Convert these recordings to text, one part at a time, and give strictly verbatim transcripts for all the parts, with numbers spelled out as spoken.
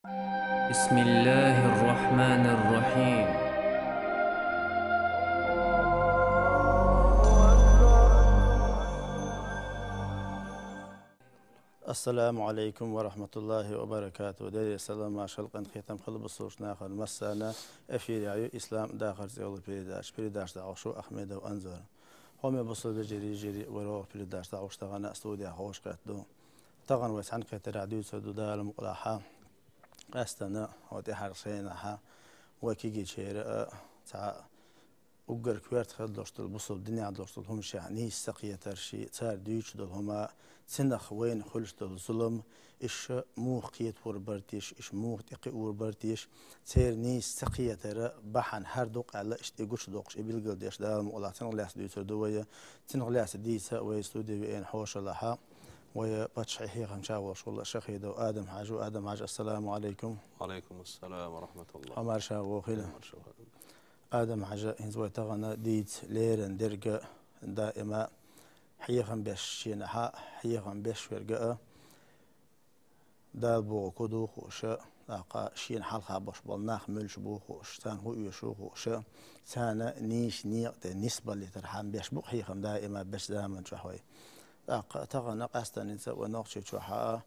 بسم الله الرحمن الرحيم. السلام عليكم ورحمة الله وبركاته. Дерригаш салам, маршал, къинхетам хилда бусалба нахана массарна. Эфирехь ю «Ислам дахар» цӀе йолу передача. Передача дӀахьош ву Ахмедов Анзор. Хьоме бусалба вежарий, йижарий, вай рогӀера передача дӀахьош тахана студехь хьошалгӀа ду. Тахана вай цхьаьнакхетарехь дуьйцур ду, Дала мукъалахь, къаьстина хӀокху тӀаьхьарчу хенахь вай кегийчеран а цхьа уггар коьрта хила долуш долу, бусалба динехь долуш долу хӀуманашкахь нийса ца кхетарш, цара дуьйцуш долу хӀума, цунах вайна хуьлуш долу зулам, уьш муха кхетор бара теша, уьш муха тӀекхиор бара теша, церан нийса ца кхетаран бахьана хӀара ду-кх аьлла, иштта и гучудоккхуш, и билгалдеш Дала мукъалахь цунах лаьцна дуьйцур ду вай. Цунах лаьцна дийца вай студе веана хьошалгӀа вай паччахьан хьехамча волуш волу Шахидов Адам-Хьаьжа ву. Адам-Хьаьжа, ассаламу Ӏалайкум. Ва Ӏалайкум ассалам ва рахьматуллахӀ. Хьо марша вогӀийла. Марша вогӀийла. Адам-Хьаьжа, хӀинца вай тахана дийца леррина дерг а, даима хьехам беш шена хьа-, хьехам беш верг а, Дала бохург хӀун ду хууш а, тӀаккха шена хьалха болуш болу нах муьлш бу хууш а, царна хӀун оьшу хууш а, царна нийса некъа тӀе нисбалийтархьама беш бу хьехам даима беш заман чохь вай. ТӀаккха тахана къаьсттина хӀинца вай Нохчийчохь а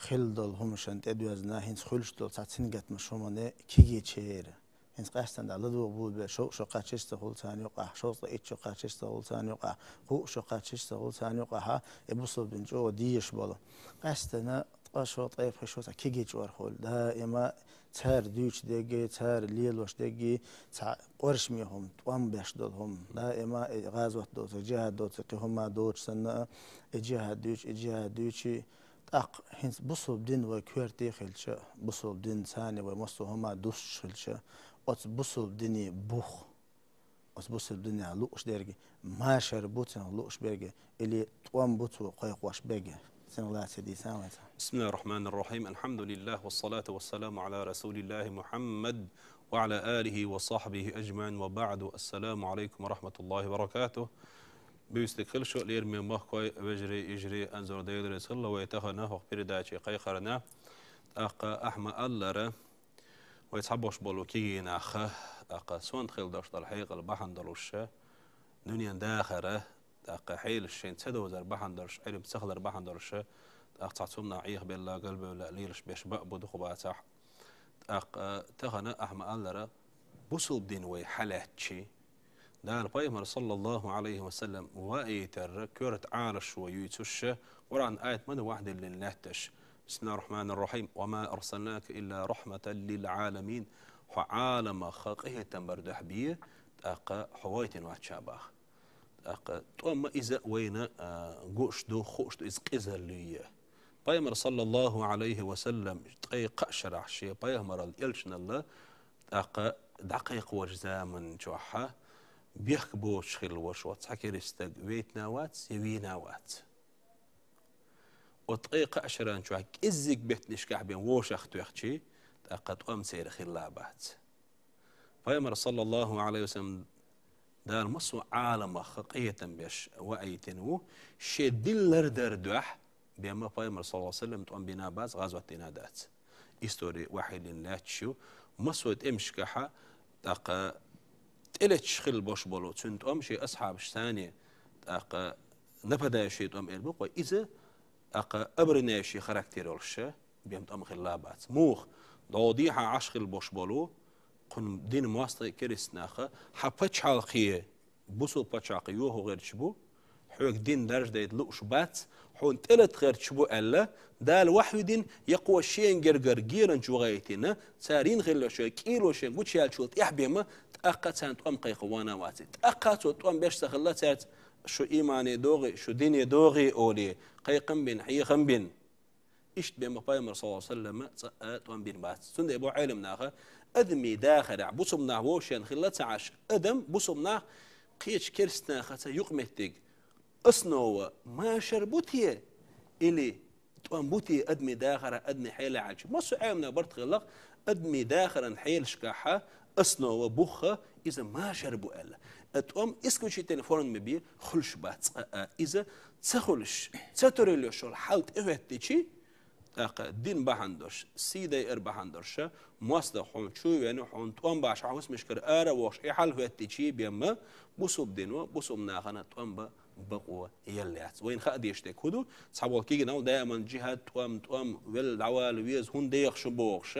хилла долу хӀуманашна тӀедоьзна, хӀинца хуьлуш долу цхьа цуьнгатмаш хӀумане кегийчеран. ХӀинца къаьсттина дӀа ладогӀа бу бен, шовзткъа шо кхаччалц ца хуьлу царна юкъахь, шовзткъа итт шо кхаччалц ца хуьлу царна юкъахь, кхо шо кхаччалц ца хуьлу царна юкъахь, и бусалба дин чӀогӀа дезаш болу. Къаьсттина ткъа шо, ткъе пхи шо цхьа кегийчу орхуьлу. Даима цара дуьйцуш дерг а, цара лелош дерг а, цхьа къоршаме хӀума, тӀом беш долу хӀума. Даима и гӀазот доцург, джихад доцург, кхин хӀума доцуш санна а, и джихад дуьйцу, и джихад дуьйцу, ТӀаккха хӀинца бусалба дин вай коьрте хилча, бусалба дин царна вай массо а хӀума дуссуш хилча, оцу бусалба дине бух, оцу бусалба динехь лууш дерг машар бу цунах лууш берг, или тӀом бу цо кхойкхош берг, цунах лаьцна дийцахьа вай цхьа. بسم الله الرحمن الرحيم. الحمد لله والصلاة والسلام على رسول الله محمد وعلى آله وصحبه أجمعين وبعد. السلام عليكم ورحمة الله وبركاته. Буьйса дика хуьлда шун, лераме махкой, вежарий, йижарий, Анзор Делан реза хилла вай тахана хӀокху передаче кхайкхарна. ТӀаккха ахь ма-аллара, вай цхьаболуш болу кегий нах, тӀаккха сонта хила долуш долу хьекъал бахьана долуш, дуьненан дахар, тӀаккха хьелаш шайна ца довзар бахьана долуш, Ӏилма ца хилар бахьана долуш, тӀаккха цхьа цунна Ӏехабелла, галбевлла лелаш берш бан а бу, дукха бацахь. ТӀаккха тахана ахь ма-аллара, бусалба дин вай хьалаьцчи, Дала Пайхамар, саллаллаху Ӏалайхи ва саллам, ваийтар коьрта Ӏалашо юьйцуш, Къуръан аят ма ду вайх диллина лаьтташ: بسم الله الرحمن الرحيم. وما أرسلناك إلا رحمة للعالمين. Хьо Ӏаламах къинхетам бар дуьхьа бе, тӀаккха хьо вайтина вац ша боху. ТӀаккха тӀом а иза вайна, а, гуш ду, хууш ду иза къизаллий. Пайхамар, саллаллаху Ӏалайхи ва саллам, ткъе кхаа шарахь шен пайхамаралла, элчаналла, тӀаккха дӀакхайкхочу заман чохь бехк боцуш хилла волуш оцу цхьа керста стаг вейтина вац, я вийна вац. Оцу ткъе кхаа шаран чохь кӀеззиг беттанашкахь бен вовшах тоьхчи, тӀаккха тӀом церан хилла бац. Пайхамар, саллаллаху Ӏалайхи ва саллам, Дала массо а Ӏаламах къинхетам беш ваийтина ву, шен дин лардар дуьхьа бен ма Пайхамар, саллаллаху Ӏалайхи ва саллам, тӀом бина бац, гӀазот дина дац. Истори вайх хиллина лаьтташ ю. Массо а тӀемашкахь, тӀаккха тӀелеташ хилла болуш болу цуьнан тӀом шен асхьабаш санна, тӀаккха нападающий тӀом эр бу-кх вай, иза, тӀаккха обороняющий характер йолуш бен тӀом хилла бац. Муха? ДӀо дехьа Ӏаш хилла болуш болу, кхунна дин мостагӀий, керста нах, хьан пачхьалкхе, бусул пачхьалкх йохо гӀерташ бу, хьоьга дин даржадайта лууш бац, хьуна тӀелата гӀерташ бу аьлла, Дала вахьйу дина, я кхо шен гергара геранчу вахийтина, цара йина хилла шайн кӀело шен гучуяьллачул тӀаьхьа бен ма, тӀаккха царна тӀом кхайкха вана вац. ТӀаккха цо тӀом беш ца хилла цаьрца: «Шу иймане догӀий, шу дине догӀий», — олий, кхайкхам бина, хьехам бина. Иштта бен ма Пайхамар, саллаллаху Ӏалайхи ва саллам, цкъа а тӀом бина бац. Цундела боху Ӏелам наха, адамийн дахарехь бусулба нах вовшен хилла ца Ӏаш, адам, бусулба нах кхечу керста нахаца юкъаметтиг, основа машар бу те, или тӀом бу те адамийн дахарехь, адамийн хьелехь аьлча? Массо а Ӏелам наха барт хилла-кх, адамийн дахаран хьелашкахь основа, бух, иза машар бу аьлла. А тӀом исключительной форме бен хуьлуш бац цкъа а. Иза ца хуьлуш, ца турийла йолуш йолу хьал тӀехӀоьттичи, тӀаккха дин бахьан долуш, сий дайар бахьан долуш, мостагӀа хьуна чу а веана, хьуна тӀом баш хьан хӀусамашкара ара а вохуш, и хьал хӀоьттича бен ма, бусалба дино бусалба нахана тӀом бан бакъо елла яц. Вайна хаа дезаш дерг хӀун ду? Цхьаболу кегийнал даиман жихӀад, тӀом, тӀом, велла дӀавала веза, хӀунда деха шу бохуш,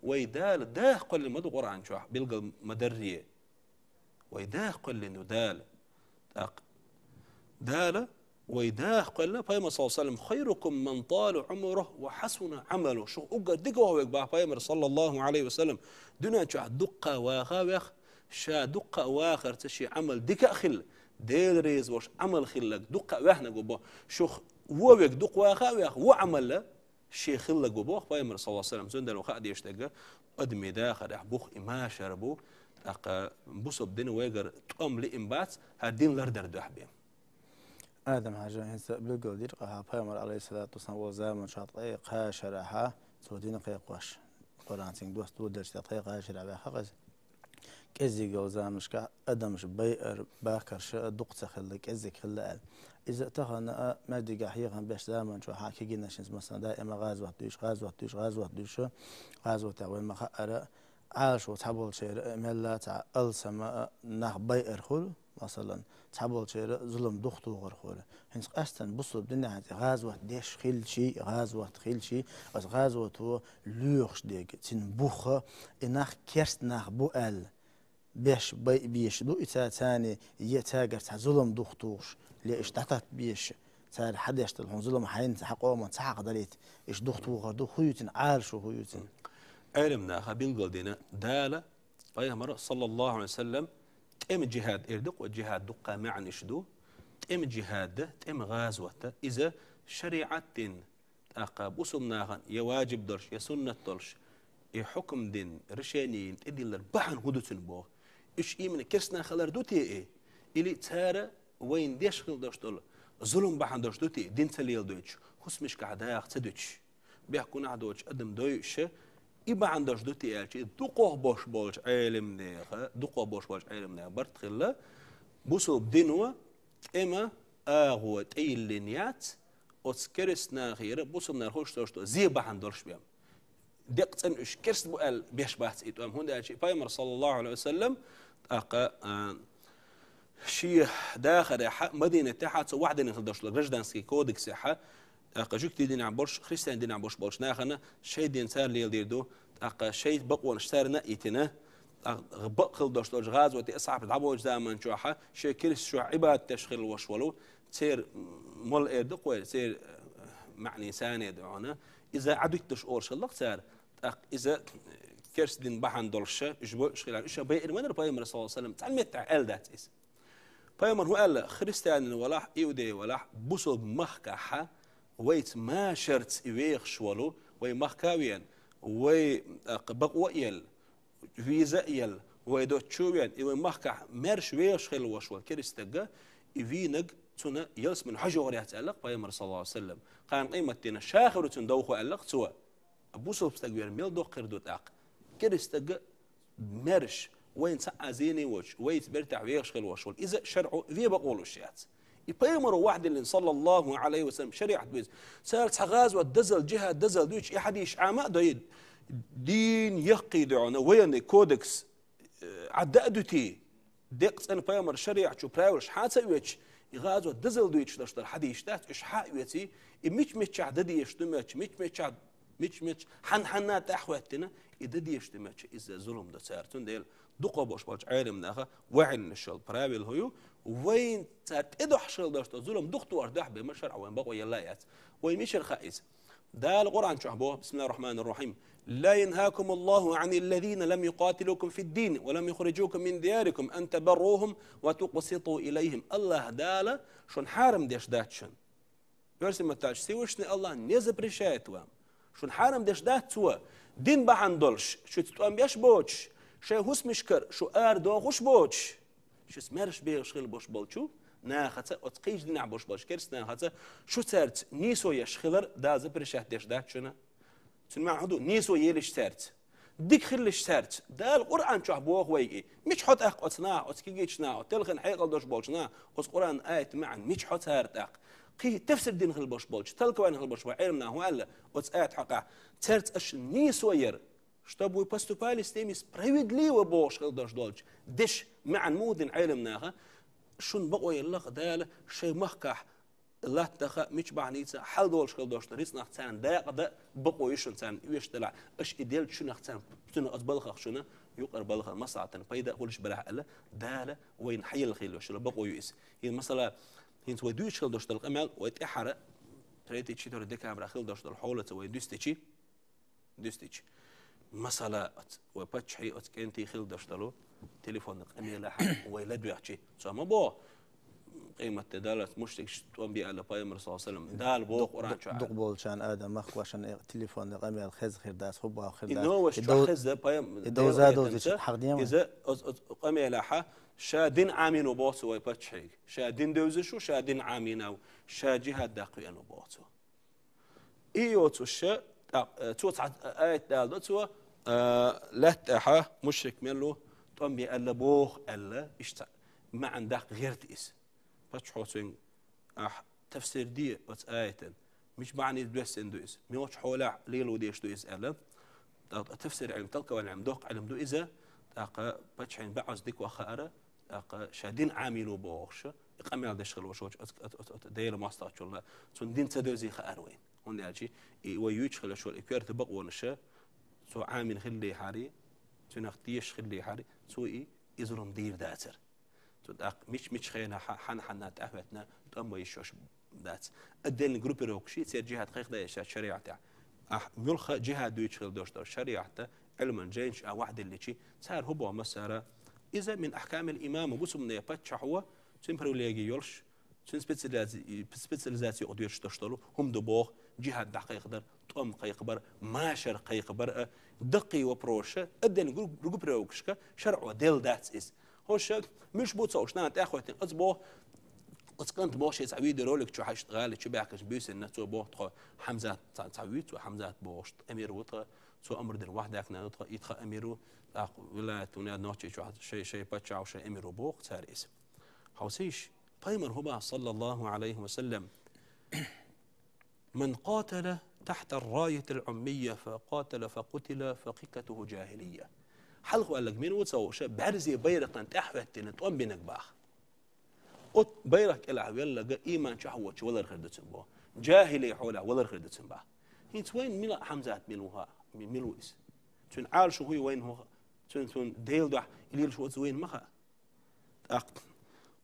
вай Дала даха кхоьллина ма ду Къуръан чохь, билгал ма дарре. Вай даха кхоьллина ду Дала. ТӀаккха Дала вай даха кхоьллина, Пайхамар, саллаллаху алейхи ва саллям: «Хайрукум ман тала умрух ва хасуна амалу». Шух уггар дика ваха вег бах Пайхамар, саллаллаху алейхи ва саллям, дуьнен чохь дуккха ваха вех, ша дуккха вахарца шен амал дика а хилла, Дела реза волуш амал хиллаг дуккха а ваьхнаг ву бо. Шух вон вег дукха ваха а вех, вон амалла шен хиллаг ву бох Пайхамар, саллаллаху алейхи ва саллям. Цундела хаа дезаш дерг, адамийн дахарехь бух и машар бу, тӀаккха бусалба дин вайгара тӀом лиъна бац, хӀара дин лардар дуьхьа бен. Адам хьажа хӀинца билгал дира, къаьхьа Пайхамар, алейхиссалату вассалам, волу заман чохь ткъе кхаа шарахьа цо дин кхайкхош. Къуръан цуьнга доста вударца ткъе кхаа шарахь ваьхна хеза. КӀеззиг йолу заманашкахь адамаш байар, бахкарш а дукха ца хилла, кӀеззиг хилла аьлла. Иза тахана а маьждигахь хьехам беш заман чохь хьан кегийнашца, масала, даима гӀазот дуьйш, гӀазот дуьйш, гӀазот дуьйш, гӀазотехь вайн ма-хаъара, Ӏалашо цхьаболчеран а мелла цхьа алсама а нах байар хуьлу, масалан, цхьаболчеран а зулам духтухар хуьлу. ХӀинца къаьстина бусалба динехь гӀазот деш хилчий, гӀазот хилчий, аса гӀазото лоьхуш дерг, цуьнан бух а, и нах керст нах бу аьлла, беш байбеш ду, и ца-, царна е цаьргара цхьа зулам духтухуш, ле иштта дӀататтабеш, цара хьан деш долу хьуна зулам хьайна хьан къоман ца хьакхадалийта, иштта духтухар ду, хӀун ю цуьнан Ӏалашо, хӀун ю цуьнан? Ӏелам наха билгал дина Дала, Пайхамар, саллаллаху алейхи ва саллям, тӀеман жихӀад эр ду, кху жихӀад дуккха маьӀнаш ду, тӀеман жихӀад, тӀеман гӀазот, иза шариӀат дин, тӀаккха бусалба нахана я ваджиб долуш, я суннат долуш, и хьукам дин, решение йина тӀедиллар бахьана хӀун ду цуьнан боху? Уьш иман керстанах хилар ду те и? Или цара вайна деш хила долуш долу зулам бахьана долуш ду те, дин ца леладойтуш, хӀусамашкахь даха ца дуьтуш, бехк гунахь доцуш адам дойуш, и бахьана долуш ду те аьлча, и дукхох бош болчу Ӏелам неха, дукхох бош болчу Ӏелам неха барт хилла, бусалба дино тӀеман агӀо тӀейиллина яц, оцу керстанахера бусалба нахана хууш долуш ду, зе бахьана долуш бен. Декъа цӀена уьш керст бу аьлла беш бац и тӀом, хӀунда аьлча и Пайхамар, саллаллаху алейхи ва саллям, тӀаккха, а, шен дахарехьа, Мадинатехьа, цо вахдина хила долуш долу гражданский кодексехьа, тӀаккха жуьгтийн динехь болуш, христиан динехь болуш болчу нахана шайн дин цара леладийр ду, тӀаккха шайн бакъонаш царна а йитина, тӀаккха бакъ хила долуш долчу гӀазоте асхьабаш дӀаболчу заман чохьа, шайн керста чохь Ӏибадат деш хила волуш волу, церан молла эр ду кхойра, церан, э, маьӀне санна ду хьуна, иза Ӏадуьттуш олуш хилла-кх цара, тӀаккха иза, э, керста дин бахьана долуш ша, уьш бойуш хилар, уьш ша байина ма дара Пайхамар, саллаллаху алейхи ва саллям, цхьана меттехь аьлла дац иза. Пайхамар хӀун аьлла, христианин валахь, иудей валахь, бусалба махкахьа, вайца машарца и вехаш волу, вай махка а веана, вай, тӀаккха, бакъо а елла, виза а елла, вай доцчу а веана, и вай махкахь маьрша вехаш хила волуш волу керста стага, и вийнаг цунна ялсамане хьожа йогӀур яц аьлла-кх Пайхамар, саллаллаху алейхи ва саллям. Кхана къематдийнахь ша хир ву цунна довха аьлла-кх цо. Бусалба стаг вер мел доккха хир ду тӀаккха? Керста стага маьрша, вайна цхьа а зене а воцуш, вайца бертахь вехаш хила волуш волу. Иза шарӀо вен бакъо луш яц. И Пайхамаро вахдиллина, саллаллаху алейхи ва саллям, шариӀат бу иза. Цара цхьа гӀазот дазал, жихӀад дазал дуьйцуш, и хьадисаш Ӏама а дойу, дин яккхий ду хьуна, военный кодекс, э, Ӏадда а дуьтий, декъа цӀена Пайхамар шариӀат чу правилаш хьан ца оьцуш, и гӀазот дазал дуьйцуш долуш долу хьадисаш дац, уьш хьан а оьций, и мича-миччахь дан дезаш ду моьтту, мича-миччахь, мича-мичча хьан-хьанна тӀаьхьахӀоьттина, и дан дезаш ду моьтту, иза зулам до цара. Цундела дукхах болуш болчу Ӏелам наха ваьхьиннаш йолу правила хӀун ю, вайн цара тӀедохьуш хила долуш долу зулам духтор дуьхьа бен ма шарӀо вайн бакъо елла а яц. Вай мичара хаьа иза? Дала Къуръан чохь боху, бисмиллахир рахманир рахим: «Ла янхакумуллаху аниллазина лам юкъатилукум фид-дин ва лам юхриджукум мин диярикум ан табаррухум ва тукъситу илайхим». Аллаха Дала шуна хьарам деш дац шуна. Оьрсийн маттахь: Всевышний Аллах не запрещает вам. Шуна хьарам деш дац Цо, дин бахьана долуш, шуьца тӀом беш боцуш, шайн хӀусамашкара шу арадохуш боцуш, шуьца маьрша бехаш хила бош болчу нахаца, оцу кхечу динехь бош болчу керста нахаца, шу цаьрца нийсо еш хилар Дала запрещать деш дац шуна. Цуьнан маьӀна хӀун ду? Нийсо елаш цаьрца, дика хилалаш цаьрца. Дала Къуръан чохь боху вайга и. Мича хьо тӀаккха оцу наха, оцу кегийчу наха, оцу телхина хьекъал долуш болчу наха, оцу Къуръан аятан маьӀна мича хьо цара тӀаккха? кхы тафсир дина хила болуш болчу, толкование хила болуш болу Ӏеламнаха хӀун аьлла оцу аят хьокъехь? Цаьрца аша нийсо яра, чтобы вы поступали с ними справедливо бохуш хила долуш долчу дешан маьӀна муха дина Ӏеламнаха, шуна бакъо елла-кх Дала шайн махкахь латта даха а, мича бахьаница хьал долуш хила долуш долу рицкъанах царна дакъа дан бакъо ю шуна царна оьшуш делахь, аша и делча шуна царна, цуьнан оцу балхах шуна юкъара балхана маслахьатана пайда а хуьлуш белахь аьлла, Дала вайна хьаелла хила йолуш йолу бакъо ю иза. ХӀинца масала, хӀинца вай дуьйцуш хила долуш долу къамел, вай тӀаьххьара, третий, четвёртый декабря хила долуш долу хьолаца вай дуьстичи, дуьстичи. Масала, оцу вай паччахьий, оцу кӀентий хила долуш долу телефонан къамелехь вай ладоьгӀчи, цо ма боху, къематде даллалц мушрикаш тӀом бе аьлла Пайхамар, саллаллаху Ӏалайхи ва саллам, Дала боху Къуръан чохь. Дукха болчарна адам махкошна телефонан къамел хеза хир дац, хӀун боху хир дац. И новость чохь хеза, Пайхам-, и довза довзича хьахдема. Иза оцу, оцу къамелехь ша дин Ӏамийна ву боху цо вай паччахьийга. Ша дин девзаш ву, ша дин Ӏамийна ву, ша джихад даккха веана ву боху цо. И йоцуш, тӀаккха, э, цо цхьа аят даладо цо, э, лаьтта тӀехь мушрик мел ву, тӀом бе аьлла боху аьлла, иштта маьӀна даккха гӀерта иза. Паччахьо цуьнга: «Ахь тафсир де оцу аятан, мича бахьаница доьссина ду иза, муьлхачу хьолехь лело дезаш ду иза», — аьлла. ТӀаккха тафсир Ӏилма, толкование Ӏилма, доккха Ӏилма ду иза. ТӀаккха паччахьна баьӀазза дика ваха хаара, тӀаккха ша дин Ӏамийна ву бохуш, и къамел деш хила волуш волчу оцу, оцу, оцу, оцу Делан мостагӀчунна, цунна дин ца девзий хаара вайна. ХӀунда аьлча и вай юьйцуш хила йолу и коьрта бакъонаш, цо Ӏамийна хиллехьара, цуьнах тешаш хиллехьара, цо и, и зулам дийр дацара. Цу тӀаккха мича-мича хенахь, хьан-хьанна тӀаьхьахӀоьттина, тӀом бан йиш йолуш дац. Отдельный группировкаш, церан джихад кхайкхадайша шариӀатехь. Ахь муьлхха джихад дуьйцуш хила долуш долу шариӀатан Ӏилман жайнаш а вахьделличи, цара хӀун боху массара: иза мин ахькамил имам, бусалбанийн паччахь ву, цуьнан привилеги йолуш, цуьнан специализи-, специализаци юкъа доьшуш долуш долу хӀума ду боху, джихад дӀакхайкхадар, тӀом кхайкхабар, машар кхайкхабар а, даккхий вопросаш а, отдельный гру-, группировкашка шарӀо делла дац иза. ХӀорш муьлш бу ца хууш, нана тӀаьхьахӀоьттина, оцу боху, оцу кӀанта боху, шен цхьа видеоролик чу хьаьжча, гӀали чу баьхкинчу буьйсанна цо боху тхо Хьамзат, цхьа, цхьа вуьйцу, Хьамзат бохуш, эмир ву тхан, цо амр дина вахьдаьккхина ду тхан, и тхан эмир ву, тӀаккха вилаят вуьнехь Нохчийчохь шайн, шайн паччахь ву, шайн эмир ву боху цара иза. Хьовсийша, Пайхамар хӀун боху, саллаллаху Ӏалайхи ва саллам: «Ман къатала тахьта ар-раятил Ӏуммийя фа къатала фа къутила фа къитатуху джахилийя». Хьалха аьлларг мила ву ца хууш, бӀаьрзе байракхана тӀаьхьахӀоьттина тӀом бинарг боху. Оцу байракх кӀелахь велларг иман чохь воцуш валар хир ду цуьнан боху. Джахилий хьолехь валар хир ду цуьнан боху. ХӀинца вайна мила а Хьамзат мила ву хаьа, ми-, мила ву иза? Цуьнан Ӏалашо хӀун ю вайна хӀун хаьа? Цуьнан, цуьнан Делан дуьхьа лелаш ву иза вайна ма хаьа. ТӀаккха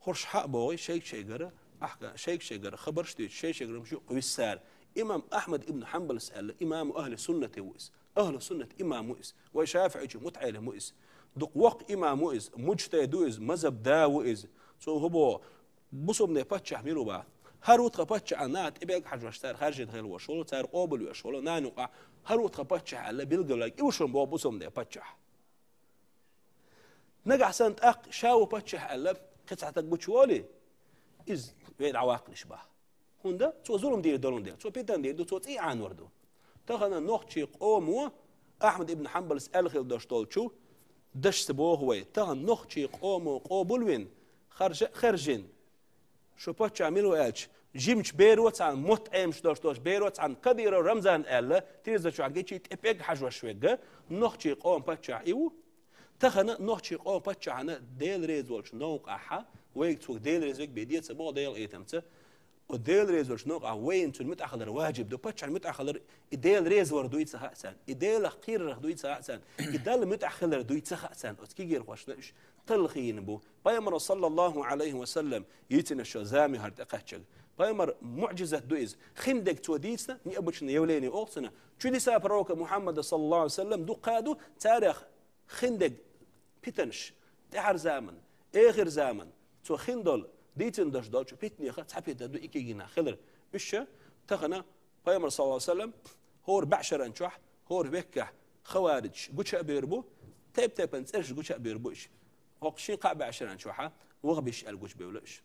хӀорш хьа а бохий, шайга-шайгара, ахка, шайга-шайгара хабарш дуьйцуш, шай-шайгара хӀумаш юкъа виссара. Имам Ахьмад ибн Хьанбалс аьлла, имаму ахьли суннати ву иза. Ахьли суннат имам ву иза. Вай шафиӀийчу мутаӀелим ву иза. Дукха воккха имам ву иза, муджтахӀид ву иза, мазхӀаб да ву иза. Цо хӀун боху, бусалбанийн паччахь мила ву боху? ХӀара ву тхан паччахь аьлла, наха тӀебег хьажош, цара хаьржина хила волуш волу, цара къобалвеш волу, нана юкъахь, хӀара ву тхан паччахь аьлла, билгалваьлларг и ву шуна боху бусалбанийн паччахь. Нагахь санна тӀаккха ша ву паччахь аьлла, кхин цхьа стаг гучуволий, иза вай дӀаваккхалаш боху. ХӀунда? Цо зулам дийр долун дела, цо питана дийр ду, цо цӀий Ӏанор ду. Тахана нохчийн къомо Ахьмад ибн Хьанбалс аьлла хила долуш долчу дашца боху вай: тахана нохчийн къомо къобалвина, харжа а хаьржина, шу паччахь мила ву аьлча, жимачу беро цхьаьна, мотт Ӏемаш долуш долчу беро цхьаьна, Кадыров Рамзан аьлла, тирза чохь гичи тӀепег хьажош верг, нохчийн къоман паччахь и ву. Тахана нохчийн къоман паччахьна Дела реза волчу новкъахь, вайга цо Дела реза верг бен деца боху Делан къинхетамца, оцу Дела реза волчу новкъахь вайна цунна муьтӀахь хилар важиб ду. Паччахьна муьтӀахь хилар и Дела реза вар дуй ца хаьа царна, и Делах кхерарх дуй ца хаьа царна, и Далла муьтӀахь хилар дуй ца хаьа царна. Оцу кегийрхошна уьш талхийна бу. Пайхамаро, саллаллаху Ӏалайхи ва саллам, йийцина шо зама ю хӀара тӀекхаьччаг. Пайхамар муӀжизат ду иза. Хиндерг цо дийцина, необычное явление олу цунах. Чудеса пророка Мухьаммада, саллаллаху Ӏалайхи ва саллам, дуккха а ду, царах хиндерг питанаш, тӀаьхьара заман, эхир заман, цо хин долу, дийцина даш долчу питанеха цхьа питана ду и кегийнах хилар. Уьш ша тахана Пайхамар, саллаллаху Ӏалайхи ва саллам, хӀора бӀешаран чохь, хӀора веккехь хаваридж гуча а бер бу, тайп-тайпана цӀераш гуча а бер бу уьш. ХӀокху шин кхаа бӀешаран чохьа вахабиш аьлла гучабевлла уьш.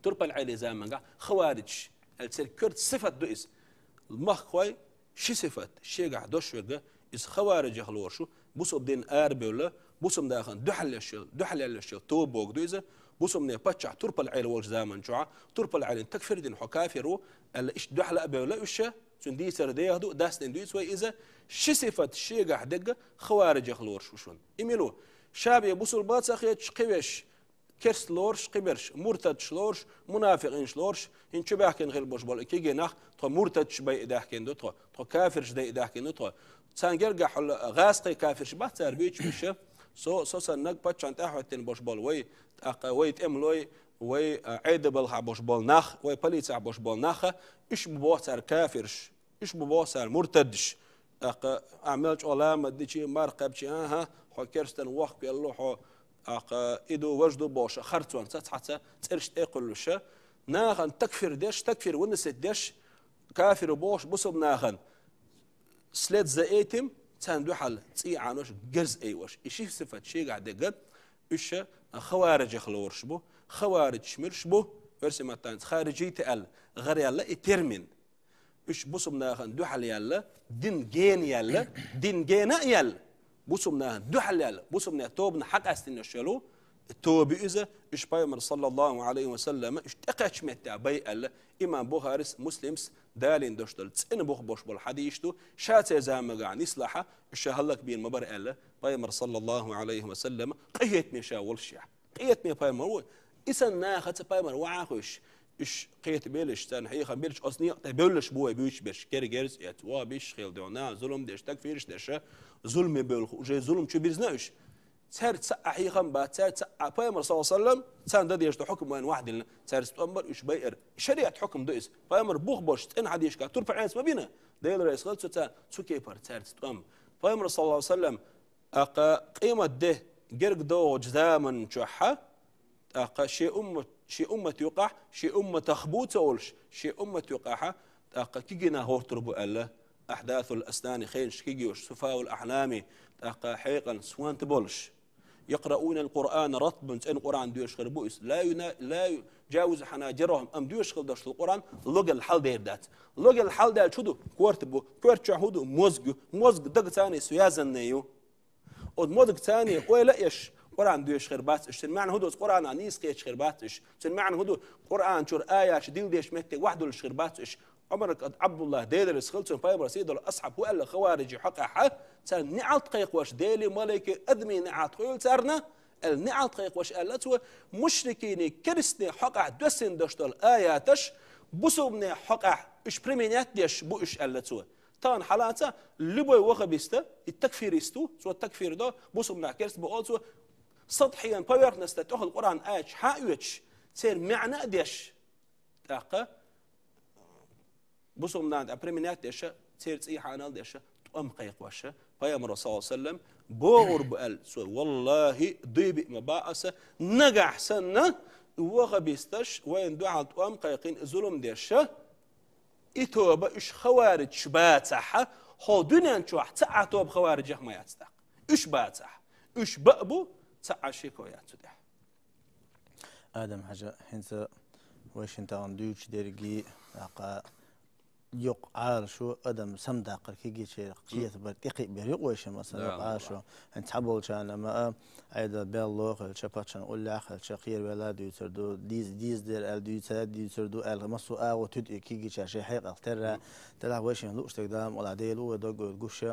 Турпал-Ӏели замангахь хаваридж аьлла церан коьрта сифат ду иза. Махкахой ши сифат шегахь дош верг, иза хавариджех лоруш ву, бусалба дин арабевлла, бусалба нахана дуьхьал еш йолу, дуьхьал еш йолу тоба бохург ду иза, Бусалба паччахь турпал Ӏела волчу заман чохь, турпал Ӏелин такфир дина хьо кафир ву, аьлла, иштта дуьхьал а бевлла уьш, цуьнан дийцар деха ду, дас дина дуьйцу вай иза, ши сифат шегахь дерг хавариджех лоруш ву шуна. И мила ву? Ша бен бусалба а ца хеташ кхин веш, керст лоруш кхин берш, муртадаш лоруш, мунафикъинаш лоруш, хӀинца чу баьхкина хилла болуш болу и кегий нах, тхо муртадаш байъа даьхкина ду тхо, тхо кафирш дайъа даьхкина ду тхо. Царна гергахь хьула гӀазкхий кафирш бац цара буьйцуш беш, со, со саннаг паччахьна тӀаьхьахӀоьттина болуш болу вай, тӀаккха вай тӀемалой, вай, а, Ӏеда балхахь болуш болу нах, вай полицехь болуш болу нах, уьш бу боху цара кафирш, уьш бу боху цара муртадаш. ТӀаккха ахьа мел чӀогӀа ламаз дичи, марха кхаьбчи, аха, хьо керстан вохкавелла хьо, тӀаккха и ду, важа ду бохуш, харцонца цхьацца цӀераш тӀе а кхуьллуш, нахана такфир деш, такфир выносить деш, кафир ву бохуш бусалба нахана след за этим, царна дуьхьал цӀий Ӏанош, герз айош. И ши сифат шегахь дерг, уьш хавариджех лоруш бу, хавариджаш муьлш бу, оьрсийн маттахь хариджиты аьлла, гӀараяьлла и термин. Уьш бусалба нахана дуьхьал яьлла, дин гена яьлла, дин гена а яьлла, бусалба нахана дуьхьал яьлла, бусалба нах тобанах хьакъастийна йолу, тоба ю иза, уьш Пайхамар, саллаллаху Ӏалайхи ва саллама, уьш тӀекхаьчча меттехь бай аьлла, имам Бухарис, Муслимс далийна долуш долу цӀена бух болуш болу хьадисаш ду, ша церан заманахь нислахь, уьш ша хӀаллакбийр ма бара аьлла, Пайхамар, саллаллаху Ӏалайхи ва саллама, къинхетаме ша волушехь. Къинхетаме пайхамар ву. И санна нахаца пайхамар ваьхьа хуьлуш, уьш кхетабелаш, царна хьехам белаш, оцу некъа тӀе бевллаш бу вай буьйцуш берш, кергерза эцна, вон биш хила дуьйна, зулам деш, такфирш деш, зуламе бевлла, уже зулам чу бирзина уьш. Цаьрца а хьехам бац, цаьрца а пайхамар, саллаллаху Ӏалайхи ва саллам, царна дан дезаш долу хьукам вайна ваьхьа диллина, цаьрца тӀом бар, уьш байар. Шариат хьукам ду иза. Пайхамар бух болуш, цӀена хьадисашкахь турпа Ӏеса ма бина, Дела реза хила цу царна, цу кепара цаьрца тӀом. Пайхамар, саллаллаху Ӏалайхи ва саллам, тӀаккха къемат де герга догӀучу заман чохь, тӀаккха шен уммат, шен уммат юкъахь, шен умматах бу ца олуш, шен уммат юкъахь, тӀаккха кегий нах гӀортур бу аьлла, ахьдасул аснани, хенаш кегий йолуш, суфаул ахьлами, тӀаккха хьекъална сонта болуш. Якъраунал Къуръана ратбан, цӀена Къуръан доьшуш хир бу иза. Ла юна-, ла ю-, джавизу хьанаджарахум, амма доьшуш хила долуш долу Къуръан логал хьал дер дац. Логал хьал даьлча хӀун ду? Корта бу. Корта чохь хӀун ду? Мозг ю. Мозг дагца связанный ю. Оцу мозгца ойла а еш, Къуръан доьшуш хир бац уьш. Цуьнан маьӀна хӀун ду? Оцу Къуръанах нийса кхеташ хир бац уьш. Цуьнан маьӀна хӀун ду? Къуръан чуьра аяташ дилла дезачу метте ваьхьа дуьллуш хир бац уьш. Ӏумар ибн Ӏабдуллах, Дела реза хила цунна, пайхамар сий долу асхьаб ву аьлла, хавариджийн хьокъехь, царна неӀалт кхайкхош, Деле, малайке, адамийн неӀалт хуьлу царна, аьлла, неӀалт кхайкхош аьлла цо, мушрикийн, керстанийн хьокъехь доьссина долуш долу аяташ, бусалбанийн хьокъехь уьш применять деш бу уьш аьлла цо. Тахана хьалаца любой ваххабист, и такфирист ву, цо такфир до, бусалбанаш керста бу олу цо, сатхьен, поверхностно тӀехула Къуръан аяташ хьа а оьцуш, церан маьӀна а деш, тӀаккха бусалбанна тӀе применять деш, церан цӀий хьанал деш, тӀом кхайкхош, пайхамаро, саллаллаху Ӏалайхи ва саллам, богӀур бу аьлла цо, валлахӀи, дуй биъ ма бац аса, нагахь санна, ваххабисташ вайна дуьхьал тӀом кхайкхина, зулам деш, и тоба уьш хавариджаш бацахь, хӀокху дуьнен чохь цхьа а тоба хавариджех ма яц тӀаккха. Уьш бацахь, уьш баа бу, цхьа а шеко яц цу тӀехь. Адам-Хьаьжа, хӀинца вай шина тахана дуьйцуш дерриге, тӀаккха йоккха Ӏалашо адам самадаккхар кегийчарах кхетабар, тӀекхиабар юкъа вай шина, масала, Да, йоккха Ӏалашо. ХӀинца цхьаболчарна ма а, Ӏедал белло хилча, паччахьан уллехь хилча, кхеравелла дуьйцур ду, дийз-, дийза дер аьлла дуьйцур, дуьйцур ду аьлла, массо а агӀо туьду и кегийчара шайн хьекъал терра, делахь вай шина лууш дерг Дала мукъалахь Дела ву вай дог гуш.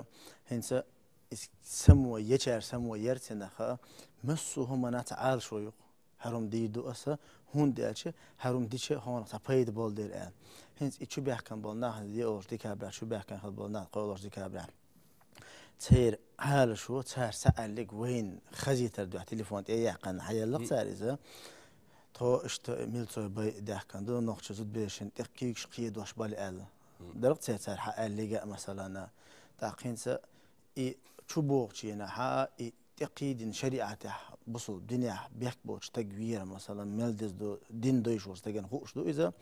ХӀинца иза само, ечара само яр цхьа нах а, массо а хӀуманна цхьа Ӏалашо юкъа. ХӀара хӀума дийр ду аса, хӀунда аьлча, хӀара хӀума дича хьуна цхьа пайда болу дела аьлла. ХӀинца и чу баьхкина болу нах, диъолгӀачу декабрехь чу баьхкина хила болу нах, кхоалгӀачу декабрехь. Церан Ӏалашо, цара ца аьллиг вайна хазийтар дуьхьа телефон тӀе а яьккхина, хьаеллакх цара иза. Тхо иштта милцой бай даьхкина ду, нохча зудберашна тӀе куьйгаш кхедош бала аьлла. Дарх церан цара хьа аьллига а, масалана. ТӀаккха хӀинца и чу богӀучу хенахь, и тӀекхийдина шариӀатехь, бусул динехь бехк болчу стаг вийра, масалан, мел деза ду, дин дойчу волчу стагана хууш ду иза.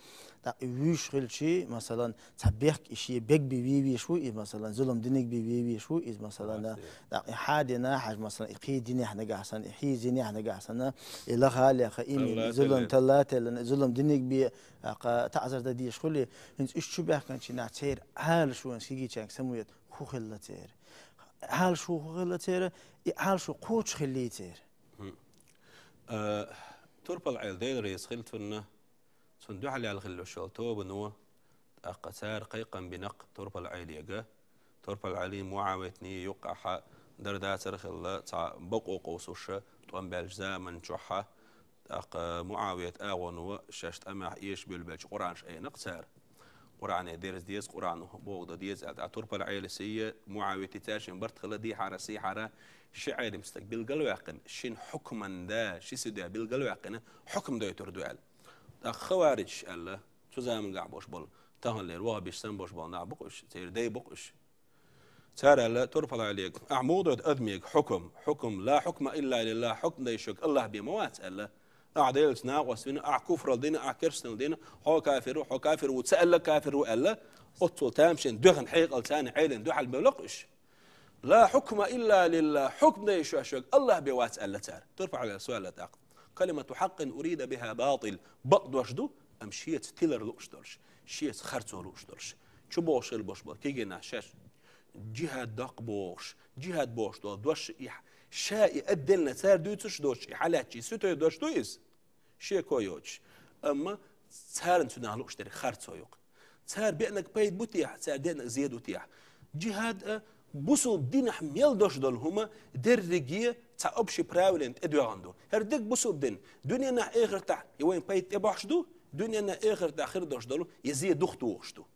ТӀаккха и вуьйш хилчий, масалан, цхьа бехк и шен бег бен вийвеш ву иза, масалан, зулам диниг бен вийвеш ву иза, масалан, тӀаккха и хьадина хьажа, масалан, и кхий динехь нагахь санна, и хьий зинехь нагахь санна, и лаха а леха, и мин, талла зулам, телла, талла а теллана, и зулам диниг бен, тӀаккха таӀзар дан дезаш хуьлий, хӀинца уьш чу баьхкинчу нах церан Ӏалашо вайн кегийчаьнга самавета хӀун хилла церан? Ӏалашо хӀун хилла церан? И Ӏалашо кхочуш хиллий церан? Э, Турпал-Ӏаьла, Дела реза хилва цунна, цунна дуьхьал яьлла хилла йолу тобано, тӀаккха цара кхайкхам бина-кх Турпал-Ӏаьлега. Турпал-Ӏаьлий, МуӀавитний юккъехь дара-дацара хилла, цхьа бакъо къовсуш тӀом баьллачу заман чохь. ТӀаккха МуӀавият агӀоно шаьш тӀамехь эшабевлла беллачу Къуръанаш айина-кх цара. Къуръане дерза деза, Къуръано бохург дан деза аьлла. ТӀаккха Турпал-Ӏаьлий, МуӀавитий, цаьршинна барт хилла дехьара-сехьара ши Ӏелам стаг билгал а ваьккхина, шина хьукман да, ши сида билгал а ваьккхина, хьукм дойтур ду аьлла. ТӀаккха хаваридж аьлла, цу замангахь болуш болу, таханлера вахабиш санна болуш болу нах бу-кх уьш, церан дай бу-кх уьш. Цара аьлла Турпал-Ӏаьлега: «Ахьа муха дойту адамега хьукм? Хьукм, ла хьукма илла лиллахӀ, хьукм дайшверг АллахӀ бен ма вац», аьлла. «Ахьа Делаца накъост вина, ахьа куфралла дина, ахьа керстаналла дина, хьо кафир ву, хьо кафир ву, ца аьлларг кафир ву», аьлла. Оццул тамашийна доьхна хьекъал царна Ӏелина дуьхьал бевлла-кх уьш. «Ла хьукма илла лиллахӀ, хьукм дайшверг АллахӀ бен вац», аьлла цара. Турпал-Ӏаьлас аьлла тӀаккха: «Калимату хьакъин урида бихӀа батӀил». Бакъ дош ду, амма шеца тилар лууш долуш, шеца харцо лууш долуш. Чу бохуш хилла болуш болу кегий нах шаьш джихӀад доккху бохуш, джихӀад бохуш долу дош и хьа-, ша и отдельно цара дуьйцуш доцуш, и хьалаьцчий суьтуьй дош ду иза, шеко йоцуш. Амма царна цуьнах лууш дерг харцо ю-кх. Цара беанарг пайда бу техьа, цара деанарг зе ду техьа. ДжихӀад а, бусулба динехь мел дош долу хӀума дерриге цхьа общий правилен тӀедоьгӀна ду. ХӀара дерг бусулба дин. Дуьненахь, эхартахь и вайн пайда тӀебахьаш ду, дуьненахь, эхартахь хир дош долу я зе духтухуш ду.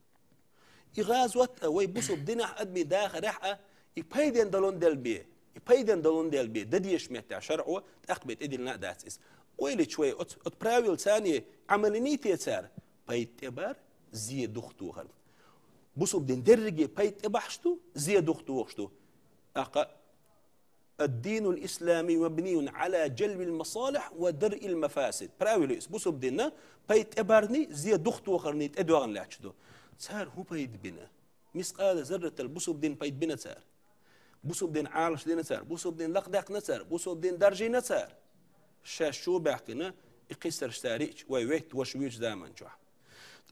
И гӀазот а вай бусулба динехь, адамийн дахарехь а, и пайден долун дел бен, и пайден долун дел бен, дан дезаш меттехь шарӀо тӀаккха бен тӀедиллина а дац иза. Ойла йича вай оцу, оцу правил царний Ӏамал йиний те цара, пайда тӀебар, зе духтухар. Бусулба дин дерриге пайда тӀебахьаш ду, зе духтухуш ду. ТӀаккха: «Ад-динул ислами мабнийун Ӏала джалбил масалихь ва даръил мафасид». Правил ю иза. Бусулба дин пайда тӀебарний, зе духтухарний тӀедоьгӀна лаьтташ ду. Цара хӀун пайда бина? Мискъала зарратал бусулба дин пайда бина цара? Бусулба дин Ӏалаш дина цара? Бусулба дин лакхадаьккхина цара? Бусулба дин даржийна цара? Шаьш чу баьхкина, и кхиссарш цара йиъча, вай веттан ваша вуьйчу заман чохь.